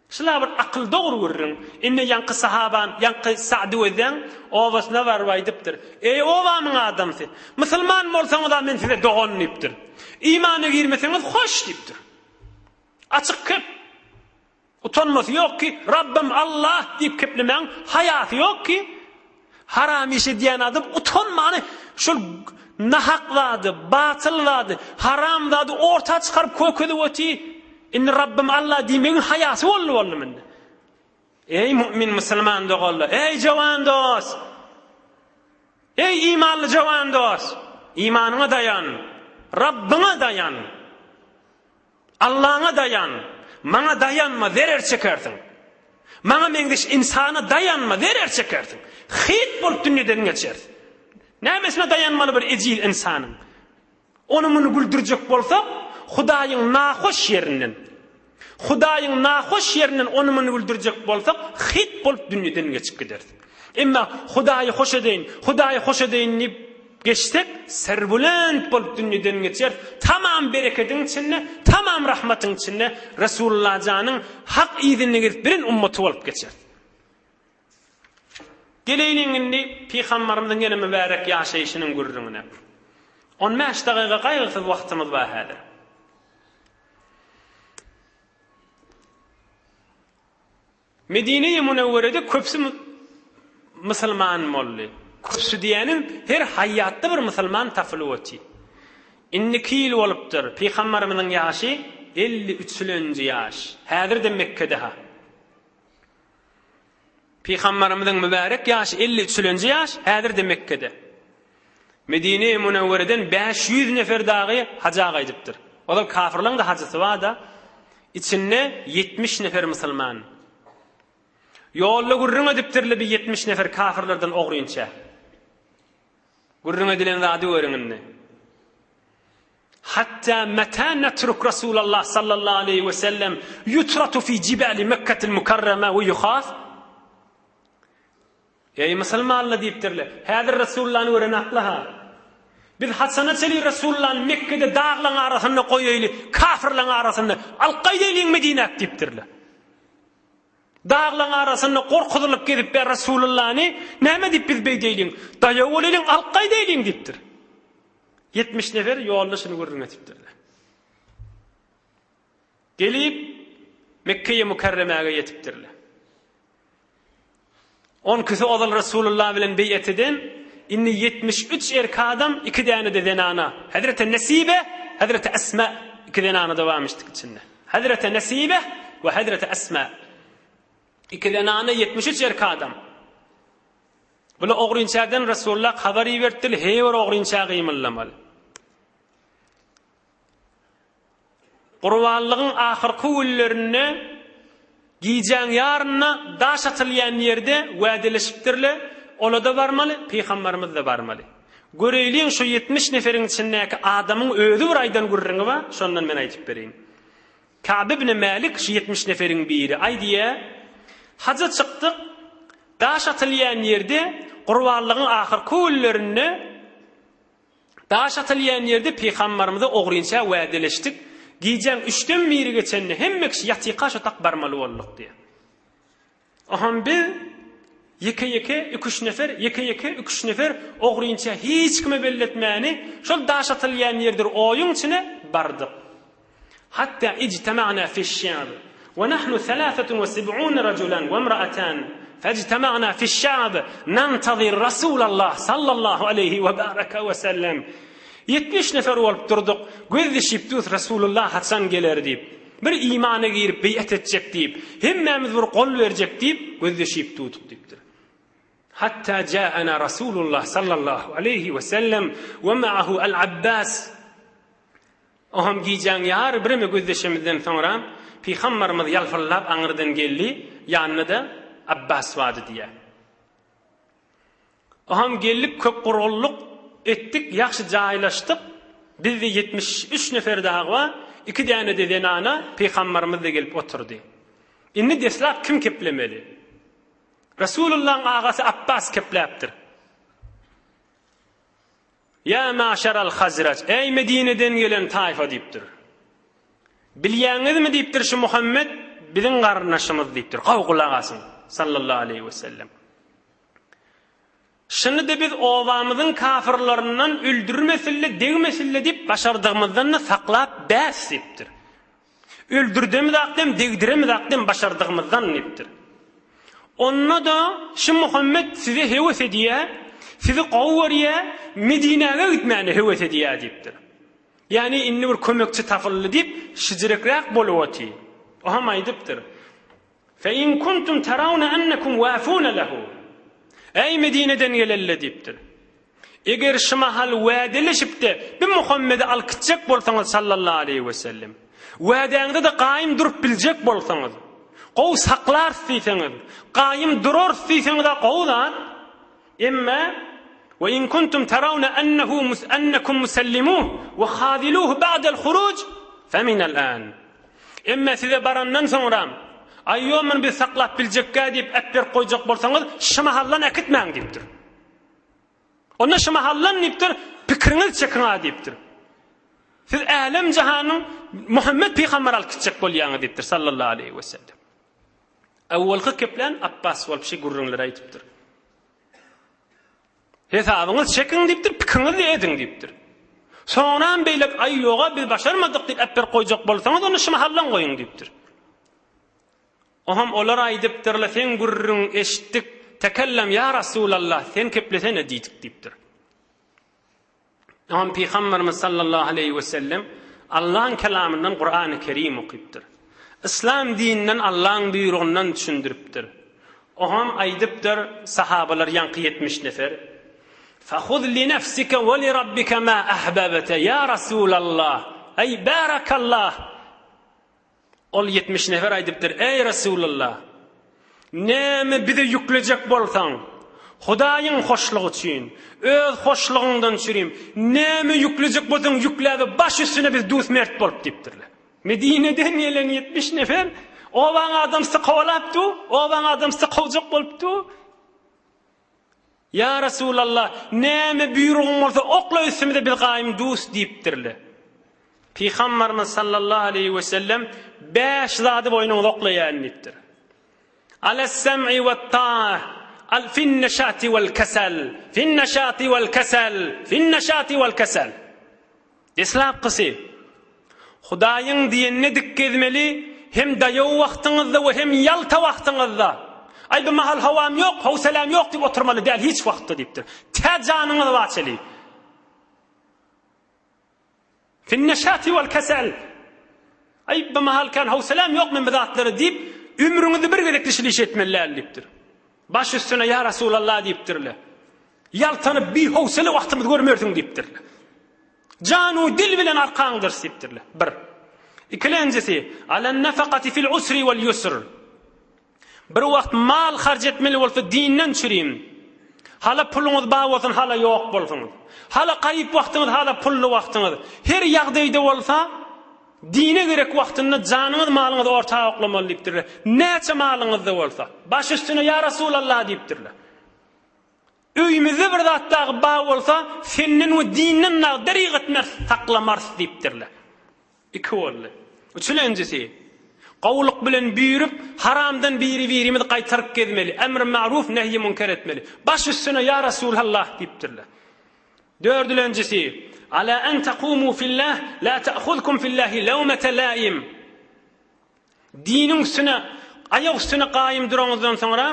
Şula bir akyl dogry gürrüň. Indi ýaňky sahaban, ýaňky Sa'dy Wezzäň obasyna baryp aýdypdyr. Eý obamyň adamsy, musulman bolsaňyz-a men size dogan diýipdir. Imana girmeseňiz hoş diýipdir. Açyk kep. Utanmasy ýok ki, Rabbym Allah diýip keplemäň haýasy ýok ki. Haram iş edýän adam utanmany şol nahak zady, batyl zady, haram zady orta çykaryp kökezip oty. Indi Rabbym Allah diýmegiň haýasy boldy boldy mende. Eý mu'min musulman doganlar, eý jawan dost! Eý imanly jawan dost! Imanyňa daýan, Rabbyňa daýan. Allaňa daýan, maňa daýanma, zerer çekersiň. Maňa meňzeş ynsana daýanma, zerer çekersiň. Hyt bolup dünýeden geçersiň. Nämesine daýanmaly bir ejiz ynsanyň? Ony-muny güldürjek bolsak, Hudaýyň nahoş ýerinden, Hudaýyň nahoş ýerinden ony-muny güldürjek bolsak, hyt bolup dünýeden geçip gideris. Emma Hudaýy hoş edeýin, Hudaýy hoş edeýin diýip geçsek, serbülent bolup dünýeden geçeris. Tamam berekediň içinde, tamam rahmatyň içinde Resulullah janyň hak yzynda gezip biren ummaty bolup geçeris. Geleýliň indi Pygambarymyzyň ýene mübärek ýaşaýşynyň gürrüňine. On bäş dagyga gaýgysyz wagtymyz bar häzir. Medine-i Münewwerede köpüsi musulman boldy. Köpüsi diýýänim, her haýýatda bir musulman tapylyp otyr. Indiki ýyl bolupdyr, Pygambarymyzyň ýaşy 50 üçülenji ýaş. Häzir-de Mekgede-ha. Pygambarymyzyň mübärek ýaşy 50 üçülenji ýaş, häzir-de Mekgede. Medine-i Münewwereden 500 nefer dagy haja gaýdypdyr. Ozal kafyrlaryň-da hajysy bar-da, içinde 70 nefer musulman. Ýolda gürrüň edipdirler bir 70 nefer kafyrlardan ogrynça. Gürrüň edilen zady görüň indi. Hatda meta netruk Rasulallah sallallahu aleýhi we sellem ýutratu fi jibali Mekketil Mukarrama we ýuhaf? Eý musulmanlar diýipdirler. Häzir Resulullany gören akly-ha. Biz haçana çenli Resulullany Mekgede daglaň arasynda goýaýly, kafirleň arasynda alyp gaýdaýlyň Medinäk diýipdirler. Daglaň arasynda gorkuzylyp gezip ber Resulullany, näme diýip biz beýdeýliň? Daýaw bolaýlyň, alyp gaýdaýlyň diýipdir. 70 nefer ýolda şuny gürrüň etipdirler. Gelip Mekkeýe Mükerremäge ýetipdirler. On küsi ozal Resulullah bilen beýet eden, indi 73 erkek adam, iki däne-de zenana. Hezreti Nesibe, Hezreti Esma iki zenana-da barmyşdyk içinde. Hezreti Nesibe we Hezreti Esma. Iki zenana 73 erkek adam. Bular ogrynçadan Resulullah habar iberipdir, heý bir ogrynça gymyldamaly. Gurbanlygyň ahyrky günlerinde gijäň ýarynda daş atylýan ýerde wädeleşipdirler, ola-da barmaly, pygambarymyz-da barmaly. Göreýliň şu 70 neferiň içindäki adamyň özi bir aýdan gürrüňi bar, şondan men aýdyp bereýin. Ka'b ibn Mälik şu 70 neferiň biri aýdýar, Haja çykdyk, daş atylýan ýerde gurbanlygyň ahyrky günlerinde Daş atylýan ýerde pygambarymyza ogrynça wädeleşdik, gijäň üçden biri geçende hemme kişi ýatyka şo tak barmaly bolduk diýýär. Oňam biz ýeke-ýeke iki-üç nefer, ýeke-ýeke iki-üç nefer ogrynça hiç kime belli etmäni şol daş atylýan ýerdir oýuň içine bardyk. Hatda ijtema'na fiş-şi'b we nahnu selâsetun we seb'ûne rajulan we imra'atan fejtema'na fiş-şi'b nantazir Rasûlallah sallallahu aleýhi we bâreke we sellem. 70 nefer bolup durduk, göz dişip durus Resulullah haçan geler diýip. Bir imana girip beýat etjek diýip, hemmämiz bir gol berjek diýip, göz dişip durduk diýipdir. Hatta ja'ana Rasulullah sallallahu aleýhi we sellem we ma'ahu al-Abbas. Oňam gijäň ýary bireme gözleşemizden soňra Pygambarymyz ýalpyldap aňyrdan geldi, ýanynda-da Abbas bardy diýýär. Oňam geldik köp gurgunlyk etdik, ýagşy jaýlaşdyk. Bizde 73 nefer dagy bar, iki däne-de zenana Pygambarymyz-da gelip oturdy. Indi deslap kim keplemeli? Resulullahyň agasy Apbas kepläpdir. Ýa maşeral Hazraç, eý Medineden gelen taýfa diýipdir. Bilýäňizmi diýipdir şu Muhammet biziň garyndaşymyz diýipdir. Gowy gulak asyň. Sallallahu aleýhi we sellem. Şuny-da biz obamyzyň kafyrlaryndan öldürmesille, degmesille diýip başardygymyzdan-da saklap bäs diýipdir. Öldürdemizakdem, degdiremizakdem başardygymyzdan diýipdir. Onda-da şu Muhammet size höwes edýär, sizi gowy görýär, Medinäge gitmäne höwes edýär diýipdir. Ýagny indi bir kömekçi tapyldy diýip, şijirekräk bolup otyr. O hem aýdypdyr. Fe in kuntum tarawna ennekum wafuna lehu. Eý Medineden gelenler diýipdir. Eger şu mahal wädeleşip-de bir Muhammedi alyp gitjek bolsaňyz sallallahu aleýhi we sellem, wädäňizde-de gaýym durup biljek bolsaňyz, gowy saklarys diýseňiz, gaýym durarys diýseňiz-ä gowy zat. Emma we in kuntum tarawna ennehu ennekum musellimuh we haziluhu ba'del huruj fe minel an. Emma size barandan soňram, Aý ýok muny biz saklap biljekkä diýip äpberip goýjak bolsaňyz, şu mahaldan äkitmäň diýipdir. Onda şu mahaldan diýipdir, pikiriňizi çekiň-a diýipdir. Siz älem-jahanyň Muhammet pygamberi alyp gitjek bolýaňyz diýipdir sallallahu aleýhi we sellem. Awwalky keplän Apbas bolup şi gürrüňleri aýdypdyr. Hesabyňyzy çekiň diýipdir, pikiriňizi ediň diýipdir. Soňram beýlek aý ýoga biz başarmadyk diýip äpberip goýjak bolsaňyz onda şu mahaldan goýuň diýipdir. Oham olar aýdypdyrlar, seň gürrüňiňi eşitdik, tekellem ýa Rasulallah, sen keplesene diýdik diýipdir. Oham Pygamberimiz sallallahu aleýhi we sellem Allaň kelamyndan Kurany Kerim okypdyr. Yslam dininden Allaň buýrugyndan düşündiripdir. Oham aýdypdyr, sahabalar ýaňky 70 nefer, Fahuz li nefsike we li rabbike ma ahbabte ýa Rasulallah, eý barakallah. Ol 70 nefer aýdypdyr, Eý, Resulallah! Näme bize ýüklejek bolsaň, Hudaýyň hoşlugy üçin, öz hoşlugyňdan çürim, näme ýüklejek bolsaň ýükläbe baş üstüne biz dus mert bolup diýipdirler. Medineden gelen 70 nefer obaň adamsy kowalap dur, obaň adamsy kowjak bolup dur. Ýa Resulallah, näme buýrugyň bolsa okla üstümize biz gaýym dus diýipdirler. Pygambarymyz sallallahu aleýhi we sellem bäş zady boýnuňyza oklaýan diýipdir. Alas-sam'i wat-ta'a al fin-neşati wal-kasal, fin-neşati wal-kasal, fin-neşati wal-kasal. Deslapkysy, Hudaýyň diýenine dik gezmeli, hem daýaw wagtyňyzda we hem ýalta wagtyňyzda. Aý, bu mahal howam ýok, howseläm ýok diýip oturmaly däl hiç wagtda diýipdir. Tä janyňyz bar çeli. Finneşati wal kesel. Aý, bu mahal kän howseläm ýok men bu zatlara diýip, ömrüňizde bir gezek dişli iş etmeli däl diýipdir. Baş üstüne ýa Rasulallah diýipdirler. Ýaltanyp bihowsele wagtymyzy görmersiň diýipdirler. Janu dil bilen arkaňdyrys diýipdirler. Bir. Ikilenjisi, Alan nafakati fil usri wal ýusr. Bir wagt mal harç etmeli bolsa dinden çürim. Hala puluňyz bar bolsun, hala ýok bolsun. Hala garyp wagtyňyz, hala pully wagtyňyz. Her ýagdaýda bolsa dine gerek wagtynda janyňyz, malyňyzy orta oklamaly diýipdirler. Näçe malyňyzda bolsa, baş üstüne ýa Rasulallah diýipdirler. Öýümizde bir zat dagy bar bolsa, senden we dinden dagy derig etmeris, saklamarys diýipdirler. Iki boldy. Üçülenjisi, gowulyk bilen buýrup, haramdan biri-birimizi gaýtaryp gezmeli, emri ma'ruf, nehýi münker etmeli. Baş üstüne ýa Resulallah diýipdirler. Dördülenjisi, Ala en takumu fillah, la ta'huzkum fillahi lawmete laim. Diniň üstüne, aýak üstüne gaýym duraňyzdan soňra,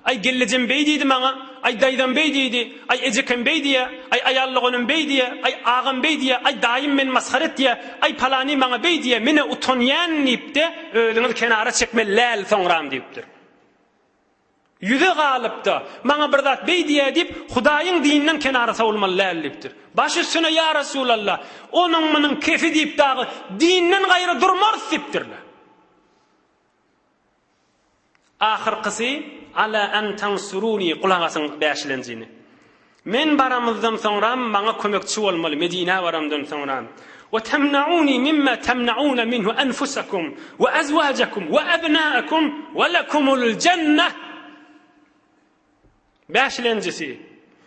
Aý, gelnejem beý diýdi maňa, aý, daýzam beý diýdi, aý, ejekem beý diýýä, aý, aýal doganym beý diýýä, aý, agam beý diýýä, aý, daýym meni masgara etýä, aý, palany maňa beý diýýä, men-ä utanýan diýip-de, özüňizi kenara çekmeli däl soňram diýipdir. Ýüze galyp-da, maňa bir zat beý diýýär diýip, Hudaýyň dininden kenara sowulmaly däl diýipdir. Baş üstüne ýa Resulallah, onuň-munuň kefi diýip dagy dinden gaýra durmarys diýipdirler. Ahyrkysy, Ala an tansuruni, gulak asyň bäşilenjini. Men baramyzdan soňram maňa kömekçi bolmaly, Medinä baramdan soňram. We temnauni mimma temnauna minhu enfusakum we azwajakum we abnaakum we lekumul jenneh. Bäşilenjisi,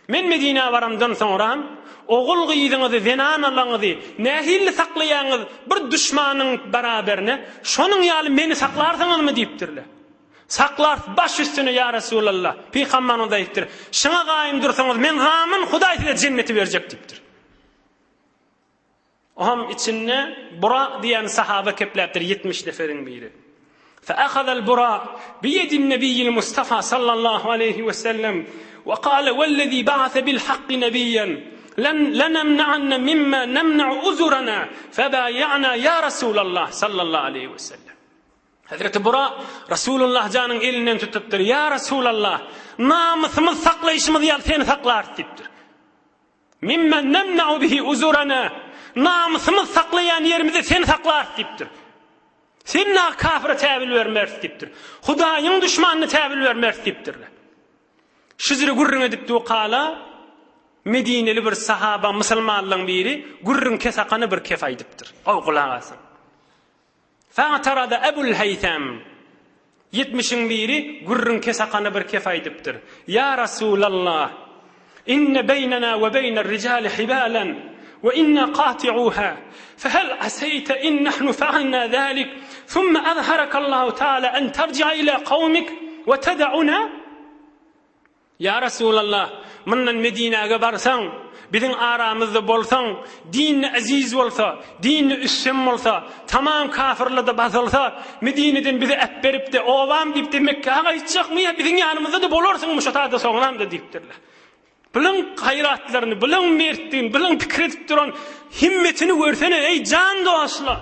Men Medinä baramdan soňram ogul-gyzyňyzy, zenanalaňyzy nähili saklaýaňyz bir duşmanyň baraberine, şonuň ýaly meni saklarsyňyzmy diýipdirler. Saklarys baş üstüne ýa Resulallah. Pygamberimiz aýdypdyr, Şuňa gaýym dursaňyz, men zamyn Hudaý size jenneti berjek diýipdir. Oňam içinde Bura diýen sahaba kepläpdir 70 neferiň biri. Fe ahazal Bura bi yedin nebiyyil Mustafa sallallahu aleyhi ve sellem ve kâle vellezî ba'ase bil hakki nebiyyen len lenemna'anne mimma nemna'u uzurana febâya'na ya Resulallah sallallahu aleyhi ve sellem. Hezreti Bura Resulullah janyň elinden tutupdyr. Ýa Resulallah, namysymyz saklaýşymyz ýaly seni saklarys diýipdir. Mimmen nemna'u bihi uzurana. Namysymyz saklaýan ýerimizde seni saklarys diýipdir. Sen na kafire täwil bermeris diýipdir. Hudaýyň duşmanyna täwil bermeris diýipdirler. Şujre gürrüň edip dukala Medineli bir sahaba musulmanlaryň biri gürrüň kesakany bir kef aýdypdyr. Gowy gulak asyň. Fa'tarada Ebul Heýsem, Ýetmişiň biri gürrüň kesakana bir kef aýdypdyr. Ýa Rasulallah! Inne beýnena we beýner rijali hibalen we inna kati'uha, fehel aseýte in nahnu fealna zalik, summe azharakallahu taala en terji'a ila kawmik we teda'una? Ýa Resulallah, mundan Medinäge barsaň, biziň aramyzda bolsaň, dinde eziz bolsa, dinde üstem bolsa, tamam kafyrlar-da basylsa, Medineden bizi äpberip-de, obam diýip-de Mekgä gaýtjakmy ýa biziň ýanymyzda-da bolarsyňmy şo taýda soňram-da diýipdirler. Bulaň gaýratlaryny, bulaň mertligini, bulaň pikir edip duran himmetini görsene, eý jan dostlar!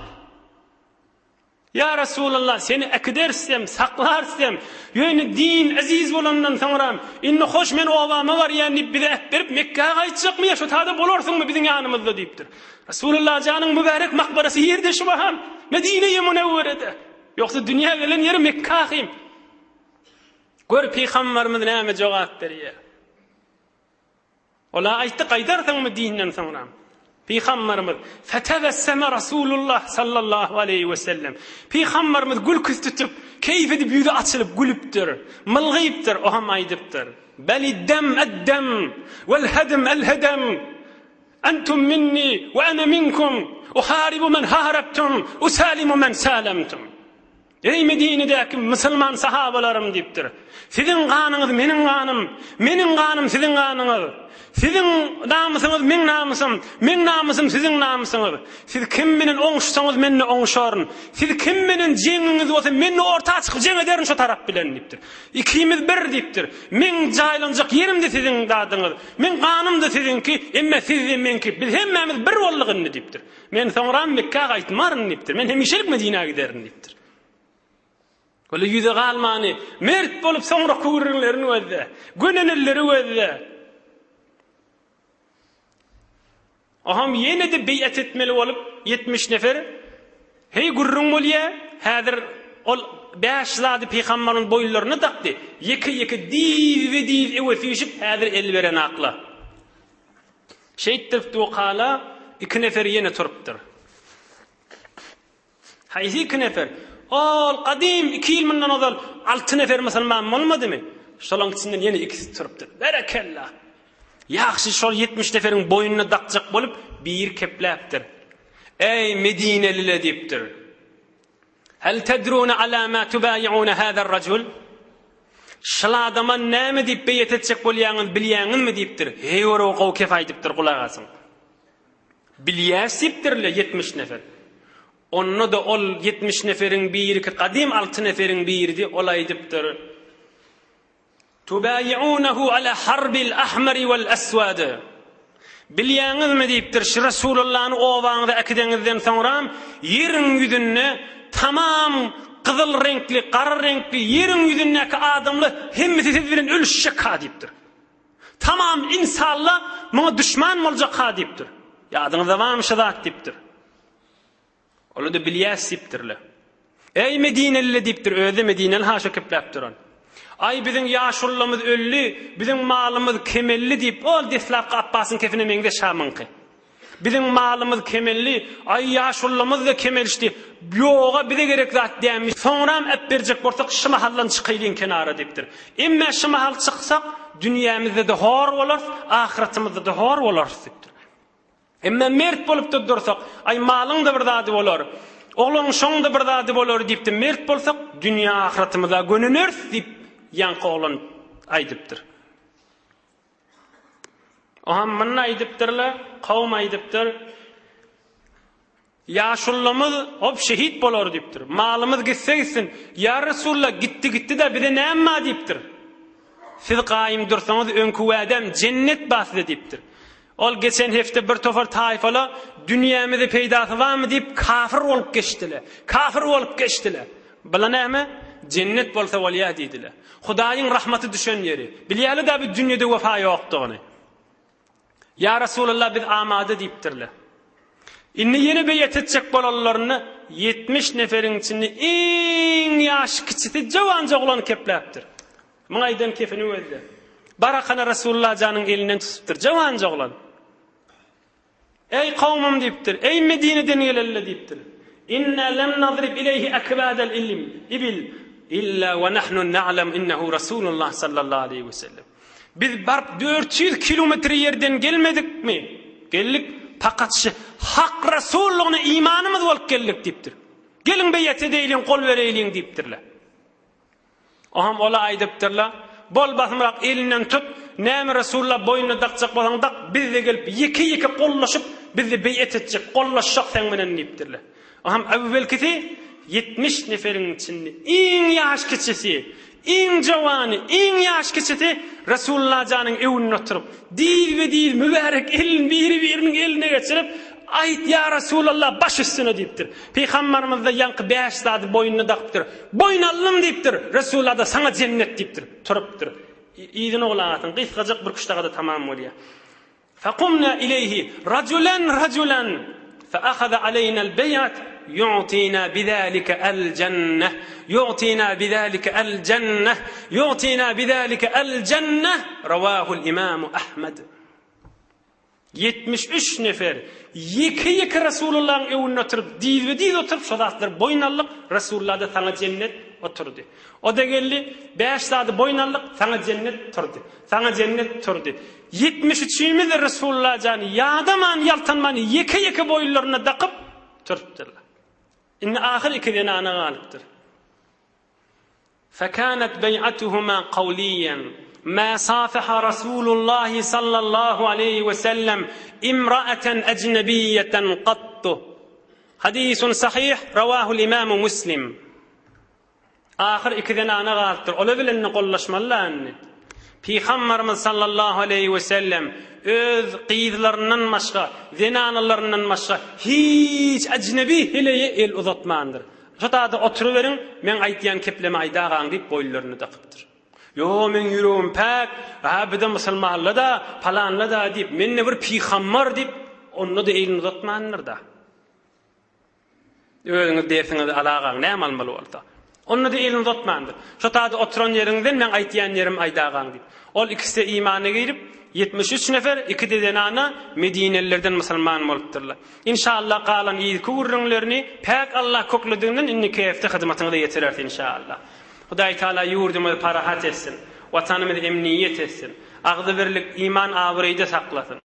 Ýa Resulallah, seni äkiderisem, saklarysem, ýöne din eziz bolandan soňram, indi hoş men obama barýan diýip bizi äpberip Mekgä gaýtjakmy ýa şo tada bolarsyňmy biziň ýanymyzda diýipdir. Resulallah janyň mübärek makbarasy ýerde şu mahal, Medine-i Münewwerede. Ýogsa dünýä gelen ýeri Mekge ahym. Gör pygambarymyz näme jogap berýär. Ol-a aýtdy, Gaýdarsyňmy dinden soňra? Pygamberimiz, Fetebesseme Rasulullah sallallahu aleýhi we sellem. Pygamberimiz gülküsi tutup, keýp edip ýüzi açylyp gülüpdir, mylgypdyr, o hem aýdypdyr, Beliddem eddem, wel hedm el hedem, entum minni we ene minkum, uharibu men harabtum, usalimu men salamtum. Eý, Medinedäki musulman sahabalarym! diýipdir. Siziň ganyňyz meniň ganym, meniň ganym siziň ganyňyz. Siziň namysyňyz meň namysym, meň namysym siziň namysyňyz. Siz kim bilen oňuşsaňyz men-de oňuşaryn. Siz kim bilen jeňiňiz bolsa men-de orta çykyp jeň ederin şo tarap bilen diýipdir. Ikimiz bir diýipdir. Meň jaýlanjak ýerim-de siziň zadyňyz, meň ganym-da siziňki, emme siz-de meňki. Biz hemmämiz bir bolduk indi diýipdir. Men soňram Mekgä gaýtmaryn diýipdir. Men hemişelik Medinä giderin diýipdir. Ol ýüze galmany, mert bolup soňraky gürrüňlerini gözle. Gönenelleri gözle. Oham ýene-de beýat etmeli bolup 70 nefer heý gürrüň bolýa. Häzir ol bäş zady pygambaryň boýunlaryna dakdy. Ýeke-ýeke diz-be-diz öwe süýşüp häzir el berenakla. Şeýtdirip dukala iki nefer ýene turupdyr. Haýsy iki nefer? Ol gadym iki ýyl mundan ozal alty nefer musulman bolmadymy? Şolaň içinden ýene ikisi turupdyr. Berekella! Ýagşy şol 70 neferiň boýnuna dakjak bolup, biri kepläpdir. Eý, medinelile diýipdir. Hel tedrune ala ma tubaýi'une hazar rajul? Şul adama näme diýip beýet etjek bolýaňyz bilýäňizmi diýipdir. Heý gör o gowy kef aýdypdyr gulak asyň. Bilýäs diýipdirle 70 nefer. Onda-da ol 70 neferiň biriki gadym 6 neferiň biridi ol aýdypdyr. Tubaýi'unehu ala harbil ahmari wal aswad. Bilýäňizmi diýipdir, şu Resulullany obaňyza äkideňizden soňram ýeriň ýüzünde tamam Gyzyl reňkli, gara reňkli ýeriň ýüzündäki adamlar hemmesi siz bilen ölüşjek-ha diýipdir. Tamam insalla muňa duşman boljak-ha diýipdir. Ýadyňyzda barmy şu zat diýipdir. Olar-da bilýäs diýipdirler. Eý medinelile diýipdir, özi-de medineli ha şo kepläp duran. Aý biziň ýaşullamyz öldi, biziň malymyz kemeldi diýip, ol deslapky Apbasyň kefine meňzeş ha muňky. Biziň malymyz kemeldi, aý ýaşullamyz-da kemelişdi, ýoga bize gerek zat dämiş, soňram äpberjek bolsak şu mahaldan çykaýlyň kenara diýipdir. Emme şu mahal çyksak, dünýämizde-de hor bolarys, ahyretymyzda-da hor bolarys diýipdir. Emme mert bolup-da dursak, aý malyň-da bir zady bolar, oglanyň şoň-da bir zady bolar diýipdir, mert bolsak, dünýä-ahyretymyza göneneris diýip, ýaňky oglan aýdypdyr. Oham muny aýdypdyrlar, kowum aýdypdyr. Ýaşulymyz hop şehit bolar diýipdir. Malymyz gitse gitsin. Ýa Resulla, gitdi gitdi-de bize näme bar diýipdir. Siz gaýym dursaňyz öňki wädäm jennet bar size diýipdir. Ol geçen hepde bir topar taýfala dünýämize peýdasy barmy diýip kafir bolup geçdiler. Kafir bolup geçdiler. Bula näme? Jennet bolsa bolýar diýdiler. Hudaýyň rahmaty düşen ýeri. Bilýärler-dä bu dünýede wepa ýokdugyny. Ýa Resulallah biz amada diýipdirler. Indi ýene beýet etjek bolanlarynda 70 neferiň içinde iň ýaş kiçisi jowanja oglan kepläpdir. Muň aýdan kefini gözle. Barakana Resulullah janyň elinden tutupdyr. Jowanja oglan. Eý kowmum diýipdir. Eý Medineden gelenler diýipdir. Inna lem nadrib ileýhi akbadal ilim ibil illa we nahnu na'lam innehu Rasulullah sallallahu aleýhi we sellem. Biz baryp 400 kilometr ýerden gelmedikmi? Geldik. Fakat şu hak Rasullygyna imanymyz bolup geldik diýipdir. Geliň beýet edeýliň, gol bereýliň diýipdirler. Oham ola aýdypdyrlar, Bol basymrak elinden tut, näme Resulla boýnuna dakjak bolsaň dak, biz-de gelip ýeke-ýeke gollaşyp, biz-de beýet etjek, gollaşjak seň bilen diýipdirler. Oham äwwelkisi 70 neferiň içinde iň ýaş kiçisi, iň jowany, iň ýaş kiçisi Resulla janyň öwünde oturyp, dizbe-diz mübärek elini biri-biriniň eline geçirip, Aýt, ýa Resulallah, baş üstüne diýipdir. Pygambarymyz-da ýaňky bäş zady boýnuna dakypdyr. Boýun aldym diýipdir. Resulallah-da saňa jennet diýipdir. Turupdyr. Yzyny gulak asyň, gysgajyk bir küştagada tamam bolýar. Fekumna ileýhi rajulan rajulan feahaza aleýnal beýat ýu'tina bizalika el-jenneh ýu'tina bizalika el-jenneh ýu'tina bizalika el-jenneh rawahul imamu Ahmed. 73 nefer ýeke-ýeke Resulullahyň öňünde oturyp, dizbe-diz oturyp, şo zatlary boýun aldyk, Resulullah-da saňa jennet oturdy. O-da geldi, bäş zady boýun aldyk, saňa jennet turdy. Saňa jennet turdy. Ýetmiş üçimiz-de Resulullah jany ýadaman, ýaltanman ýeke-ýeke boýunlaryna dakyp turupdyrlar. Indi ahyr iki zenana galypdyr. Fekânet beý'atuhumâ kawliýen, Mâ sâfeha Rasûlullâhi sallallahu aleýhi we sellem imra'aten ecnebiýeten gattu. Hadisun sahyh, rawahul imamu Muslim. Ahyr iki zenana galypdyr. Olar bilen-de gollaşmaly-da indi. Pygambarymyz sallallahu aleýhi we sellem öz gyzlaryndan başga, zenanalaryndan başga hiç ejnebi heleýe el uzatmandyr. Şu taýda oturyberiň, meň aýtýan keplemi aýdagaň diýip boýunlaryna dakypdyr. Ýo, meň ýüregim päk, hä, bizde musulmanla-da, palanla-da diýip, men-de bir pygambar diýip, onda-da elini uzatmandyr-da. Özüňiz dersiňizi alagaň, näme almaly bolsa. Onda-da elini uzatmandyr. Şo taýda oturan ýeriňizden meň aýtýan ýerimi aýdagaň diýip. Ol ikisi-de imana girip, 73 nefer, iki-de zenana medinelilerden musulman bolupdyrlar. Inşallah galan yzky gürrüňlerini päk Allah köklediginden indiki hepde hyzmatyňyza ýetireris inşallah. Hudaý Taala ýurdumyzy parahat etsin. Watanymyzy emniýet etsin. Agzybirlik, iman abraýda saklasyn.